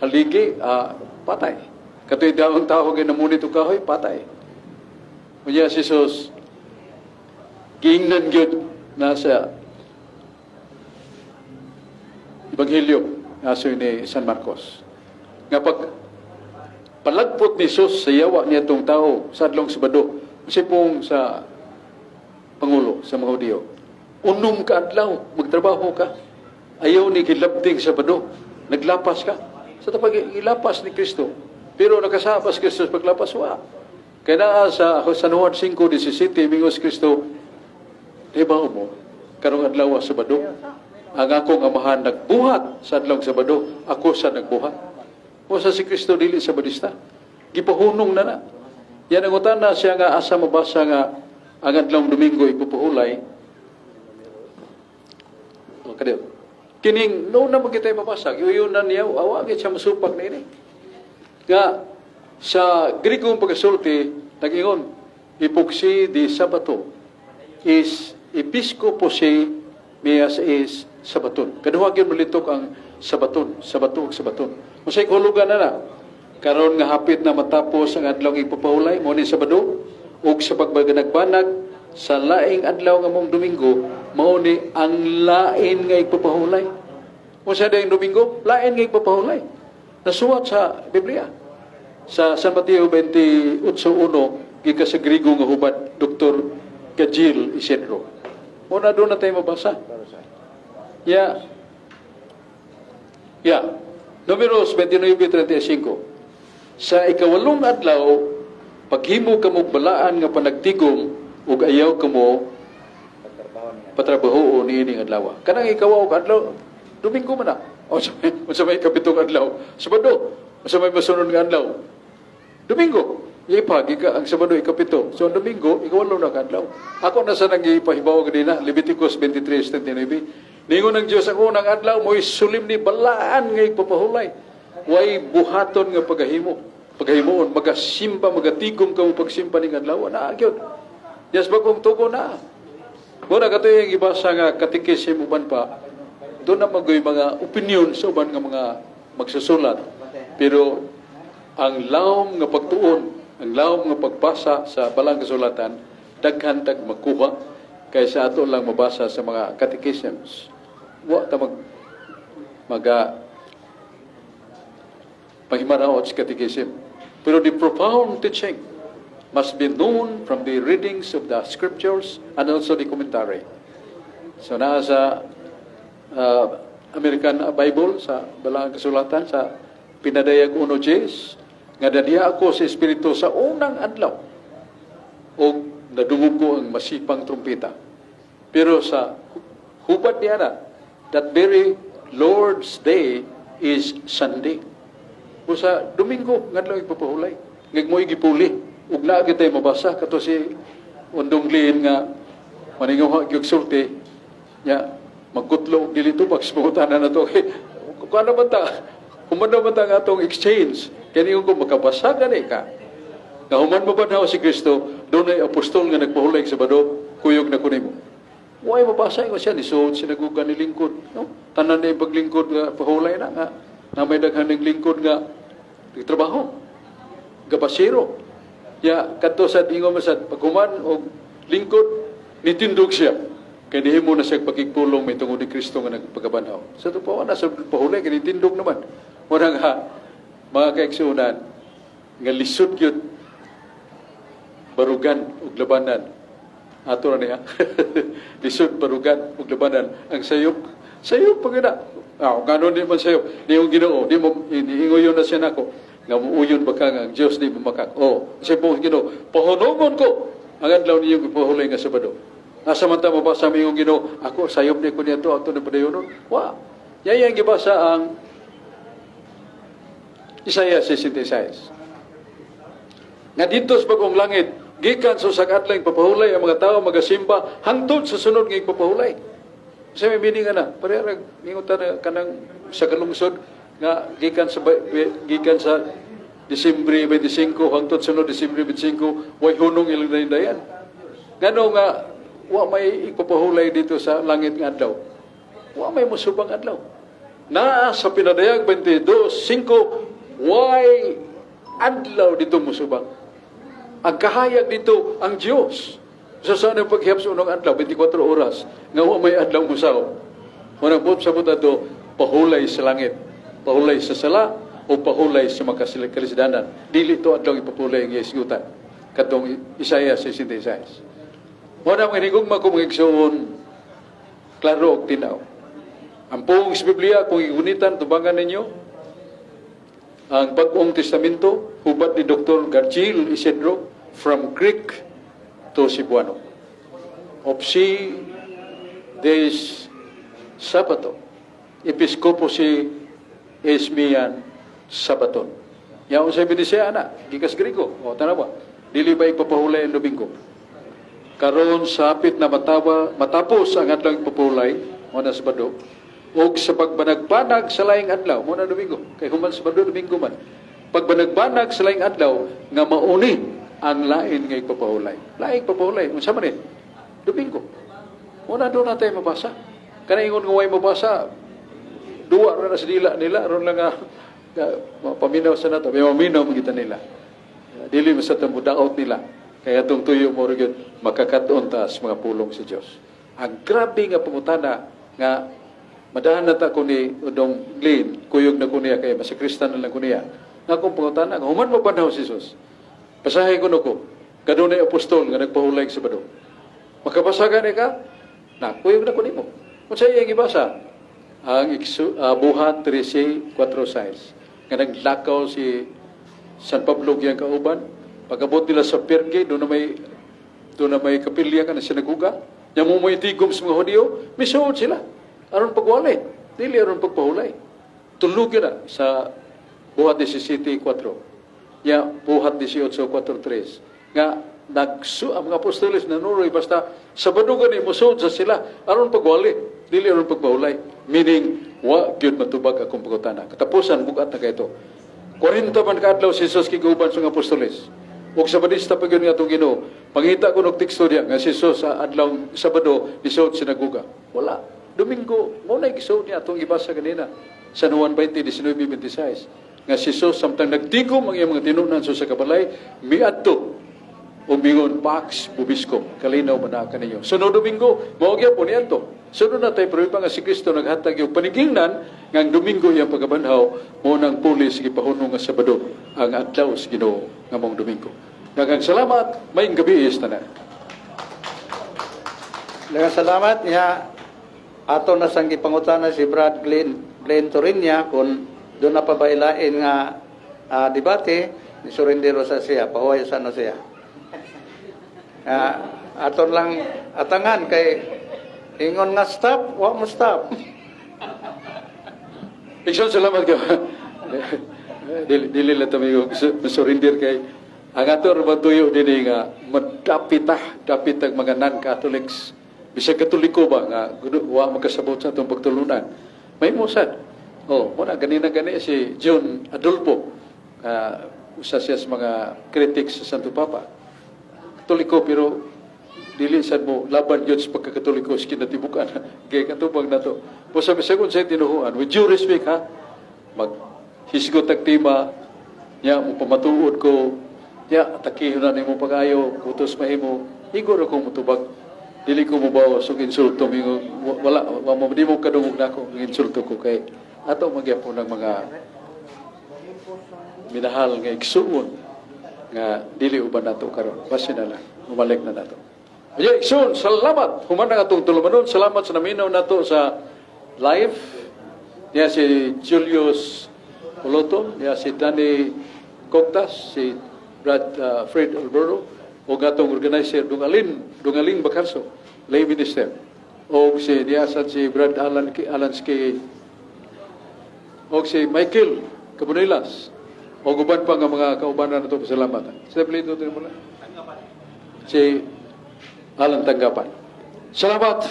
haligi, patay. Katoy daong tao kay namunit og kahoy, patay. Unya si Jesus giingnan gyud na sa Ebanghelyo aso ni San Marcos nga pag palagpot ni Jesus sa yawa niya tong tao sa adlong Sabado, sipong sa pangulo sa mga Hudiyo, "Unom ka adlaw magtrabaho ka, ayaw ni gilabting Sabado, naglapas ka." Sa tapag ilapas ni Kristo, pero nakasabas Kristo sa paglapas? Wa. Kaya naa sa San Juan 5:17, mingos Kristo, "Hibaw mo karong adlaw Sabado, ang akong Amahan nagbuhat sa adlaw Sabado, ako sa nagbuhat." O sa si Kristo dili Sabadista, gipahunong na na. Yan ang utana siya nga asa mabasa nga ang adlaw Domingo ipupuhulay. O kadiyo. Kining no na magkita mabasa, yun na niya, awa gid siya masupak na ini. Nga sa Grigong pagkasulti, nag-ingon, ipoksi di Sabato is episkoposi mias is sabaton. Kaduha gyud malitok ang sabaton, sabato ug sabaton. Unsay kahulugan na na? Karon nga hapit na matapos ang adlaw ipapahulay mo ni Sabado ug sa pagbaganagbanag sa laing adlaw nga mong Domingo, mao ni ang lain nga ipapahulay. Unsa dayong Domingo? Lain nga ipapahulay. Nasuwat sa Biblia. Sa San Mateo 28:1, gikan sa Grigo nga hubad, Dr. Gajil Isidro. Una doon na tayo mabasa. Ya. Ya. Numeros 29:35. Sa ikawalong adlaw, paghimo kamo balaan nga panagtigom ug ayaw kamo patrabahoon niining adlaw. Kanang ikawa og adlaw, Domingo man na. O sa may ikapitong adlaw, Sabado. O sa may masunod nga adlaw, Domingo. Ipa, giga, ang Sabado ikapito. So ang Domingo, ikawalo na ka adlaw. Ako na sa nang ipahibaw kanina, Leviticus 23:29. Ningon ng Diyos, ang unang adlaw mo'y solemn ni balaan nga ipapahulay. Way buhaton nga pagahimo. Pagahimuon, magasimba, magatigom ka mo pagsimba ning adlaw. Na, gyud. Yes, bagong tugo na. Muna kato yung ibasa nga katekisim uban pa, doon na magoy mga opinion sa uban nga mga magsusulat. Pero ang lawom nga pagtuon Ang lawom nga pagbasa sa Balaang Kasulatan, daghan tag makuha kaysa ato lang mabasa sa mga catechisms. Wa ta mag maga pahimaraot sa catechism. Pero the profound teaching must be known from the readings of the scriptures and also the commentary. So naa sa American Bible, sa Balaang Kasulatan, sa Pinadayag 1.10, nga nadiha ako sa Espiritu sa unang adlaw o nadungog ko ang masipang trumpeta. Pero sa hubad niya na, that very Lord's Day is Sunday. O sa Domingo, nga adlaw ipapahulay. Ngag mo gipuli. Ug naa kitay mabasa kato si Undong Liin nga maninguha gyud sulti nya magkutlo og dili tubag sa pangutana na to. Kung ano man ta, human man ta ang atong exchange. Kaya ko makabasa gani ka. Nga human mabanhaw si Kristo, dunay apostol nga nagpahulay sa Sabado, kuyog na kunimo. Way mabasa ko siya, nisuod sinaguga ni lingkod. No? Tanan na yung paglingkod nga pahulay na nga. Na may daghan ng lingkod nga nagtrabaho. Gabasero. Ya, kadto sa ingon man sa paghuman og lingkod, nitindog siya. Kay nihimo na siya pagkigpulong may tungod ni Kristo nga nagpagabanhaw. Sa ito pa na sa pahulay, kay nitindog naman. Muna nga, mga kaigsuonan, nga lisod yun, barugan ug labanan. Ato na niya. Lisod barugan ug labanan. Ang sayop, sayop pag na. Ah, ngano di man sayop. Di yung Ginoo, di mo iniingoyon na siya nako. Nga muuyon ba ka nga ang Dios di mo makak. Oh, siya po Ginoo, pahunongon ko ang adlaw niyo gipahulay nga Sabado. Asa man ta mabasa mi yung Ginoo, ako sayop ni ko niya to ato na padayonon. Wa. Yaya ang gibasa ang Isaiah 66. Nga dito sa bagong langit, gikan sa usa ka adlaw papahulay ang mga tao magasimba hangtod sa sunod nga ipapahulay. Sa may meaning nga na, pareha ra ingon ta na kanang sa kalungsod nga gikan sa Disyembre 25 hangtod sunod Disyembre 25 way hunong ilang dayan. Ngano nga wa may ipapahulay dito sa langit nga adlaw. Wa may musubang adlaw. Naa sa Pinadayag 22:5, way adlaw dito musubang. Ang kahayag dito ang Diyos. Sa saan ang paghihap sa unang adlaw, 24 oras, nga wa may adlaw musaw. Manang buot sa ato, pahulay sa langit, pahulay sa sala, o pahulay sa makasalidanan. Dili to adlaw ipapulay ang isgutan. Katong Isaiah 66. Mao na ang hinigugma ko, mga igsoon, klaro og tinaw. Ang puong sa Biblia, kung igunitan, tubangan ninyo, ang Bagong Testamento, hubad ni Dr. Gargil Isidro, from Greek to Cebuano. Opsi des Sabato. Episkopo si Esmian Sabaton. Yaon sa Bidisaya na, gikas Grigo. O, tanawa. Dili ba ipapahulay ang Domingo? Karon sa hapit na matawa, matapos ang adlaw ipapahulay, mo na Sabado, og sa pagbanagbanag sa laing adlaw, mo na Domingo, kay human Sabado, Domingo man. Pagbanagbanag sa laing adlaw, nga mauni ang lain nga ipapahulay. Laing ipapahulay, unsa man eh? Domingo. Muna doon na tayo mabasa. Kana ingon nga way mabasa, duwa ra na sa dila nila, aron lang nga, nga mapaminaw sa nato, may maminaw man kita nila. Dili man sa daot nila. Kaya itong tuyo mo rin makakatuon ta sa mga pulong sa Diyos. Ang grabe nga pangutana nga madahan na ta ko ni Udong Glenn, kuyog na ko niya kay masakristan na lang ko niya. Nga akong pangutana, nga human mabanhaw si Jesus. Basahin ko no ko, kadunay apostol nga nagpahulay sa Sabado. Makabasa gani ka? Na, kuyog na ko nimo. Kung sa iyang gibasa, ang Buhat 13:4-6, nga naglakaw si San Pablo giyang kauban, pag-abot nila sa Perge, doon na may kapilya ka na sinaguga, nya mo may tigom sa mga Hudyo, misuod sila. Aron pagwalay, dili aron pagpahulay. Tulog na sa Buhat 17:4. Ya Buhat 18:4-3. Nga nagsu ang mga apostoles nanuroy basta Sabado gani musuod sa sila aron pagwali, dili aron pagpahulay. Meaning wa gyud matubag akong pangutana. Katapusan bugat na kayto. 40 man kaadlaw si Jesus giguban sa mga apostoles. Ug Sabadista pa gyud nga atong Ginoo. Pangita ko og teksto diya nga si Jesus sa adlaw Sabado nisuod sinaguga. Wala. Domingo mo na gisuod niya atong gibasa kanina. San Juan 20:19-26. Nga si Jesus samtang nagtigom ang iyang mga tinunan sa kabalay, miadto o mingon, "Pax vobiscum," kalinaw man na kaninyo. Sunod Domingo, mao gyapon niadto. Sunod na tayo prueba nga si Kristo naghatag yung panigingnan nga ang Domingo iyang pagkabanhaw mo nang puli sa gipahunong nga Sabado ang adlaw sa Ginoo nga mong Domingo. Daghang salamat, maayong gabii sa tanan. Daghang salamat niya. Ato na sang gipangutana si Brad Glenn Glenn Torinia kung doon na pa ba ilain nga debate ni surrender sa siya, pahuway sa no siya. Aton lang atangan kay ingon nga stop, wa mo stop. Ikson, salamat ka. Dili, dili lang tayo surrender kay ang ato ra tuyo dinhi nga madapit ta, dapit ang mga non-Catholics. Bisag Katoliko ba nga wa makasabot sa atong pagtulunan. May musad. Oh, muna ganina gani si John Adolfo, usa siya sa mga critics sa Santo Papa. Katoliko pero dili sad mo laban gyud sa pagkakatoliko sa kinatibukan. Kay katubang nato. Po sa bisag unsay tinuhuan, with due respect ha, mag hisgot tag tema nya mo pamatuod ko nya atakihon na nimo pag-ayo kutos mahimo igo ra ko motubag, dili ko mobawas og insulto, mingo wala wa mo di mo kadungog nako ang insulto ko kay ato magyapon ng mga minahal nga igsuon nga dili uban nato karon, basin na lang umalik na nato. Ayo igsuon, salamat. Human ang atong tulumanon. Salamat sa naminaw nato sa live niya, si Julius Poloto niya, si Danny Coctas, si Brad Fred Alberto o atong organizer Dungalin Dungaling Bacarso, lay minister, o si niya si Brad Alan Alan Ski o si Michael Cabonilas o uban pa nga mga kaubanan nato, pasalamat. Sa plito din mo na. Si Alan Tanggapan. Salamat.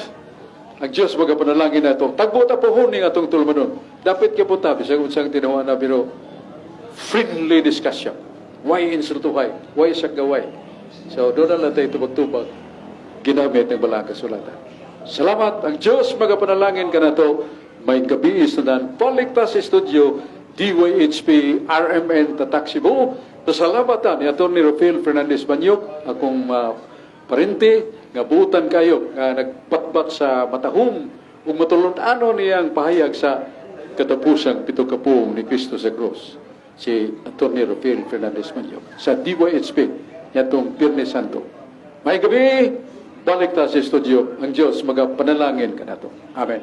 Ang Diyos magapanalangin nato. Tagbo ta pohon ning atong tulumanon. Dapat kay punta bisag unsang tinuan na pero friendly discussion. Why insultuhay? Why gaway? So doon na lang tayo tubag-tubag ginamit ng balang kasulatan. Salamat. Ang Diyos magapanalangin kanato. Maayong gabii sa tanan. Paligtas sa studio DYHP RMN Tatak Cebu. Pasalamatan ni Atty. Rafael Fernandez Banyok, akong parente, nga buutan kayo, nga nagbatbat sa matahum ug matulon-ano niyang pahayag sa katapusang pito ka puong ni Kristo sa krus. Si Atty. Rafael Fernandez Banyok sa DYHP yatong Biyernes Santo. Maayong gabii, balik ta sa studio. Ang Diyos magapanalangin kanato. Amen.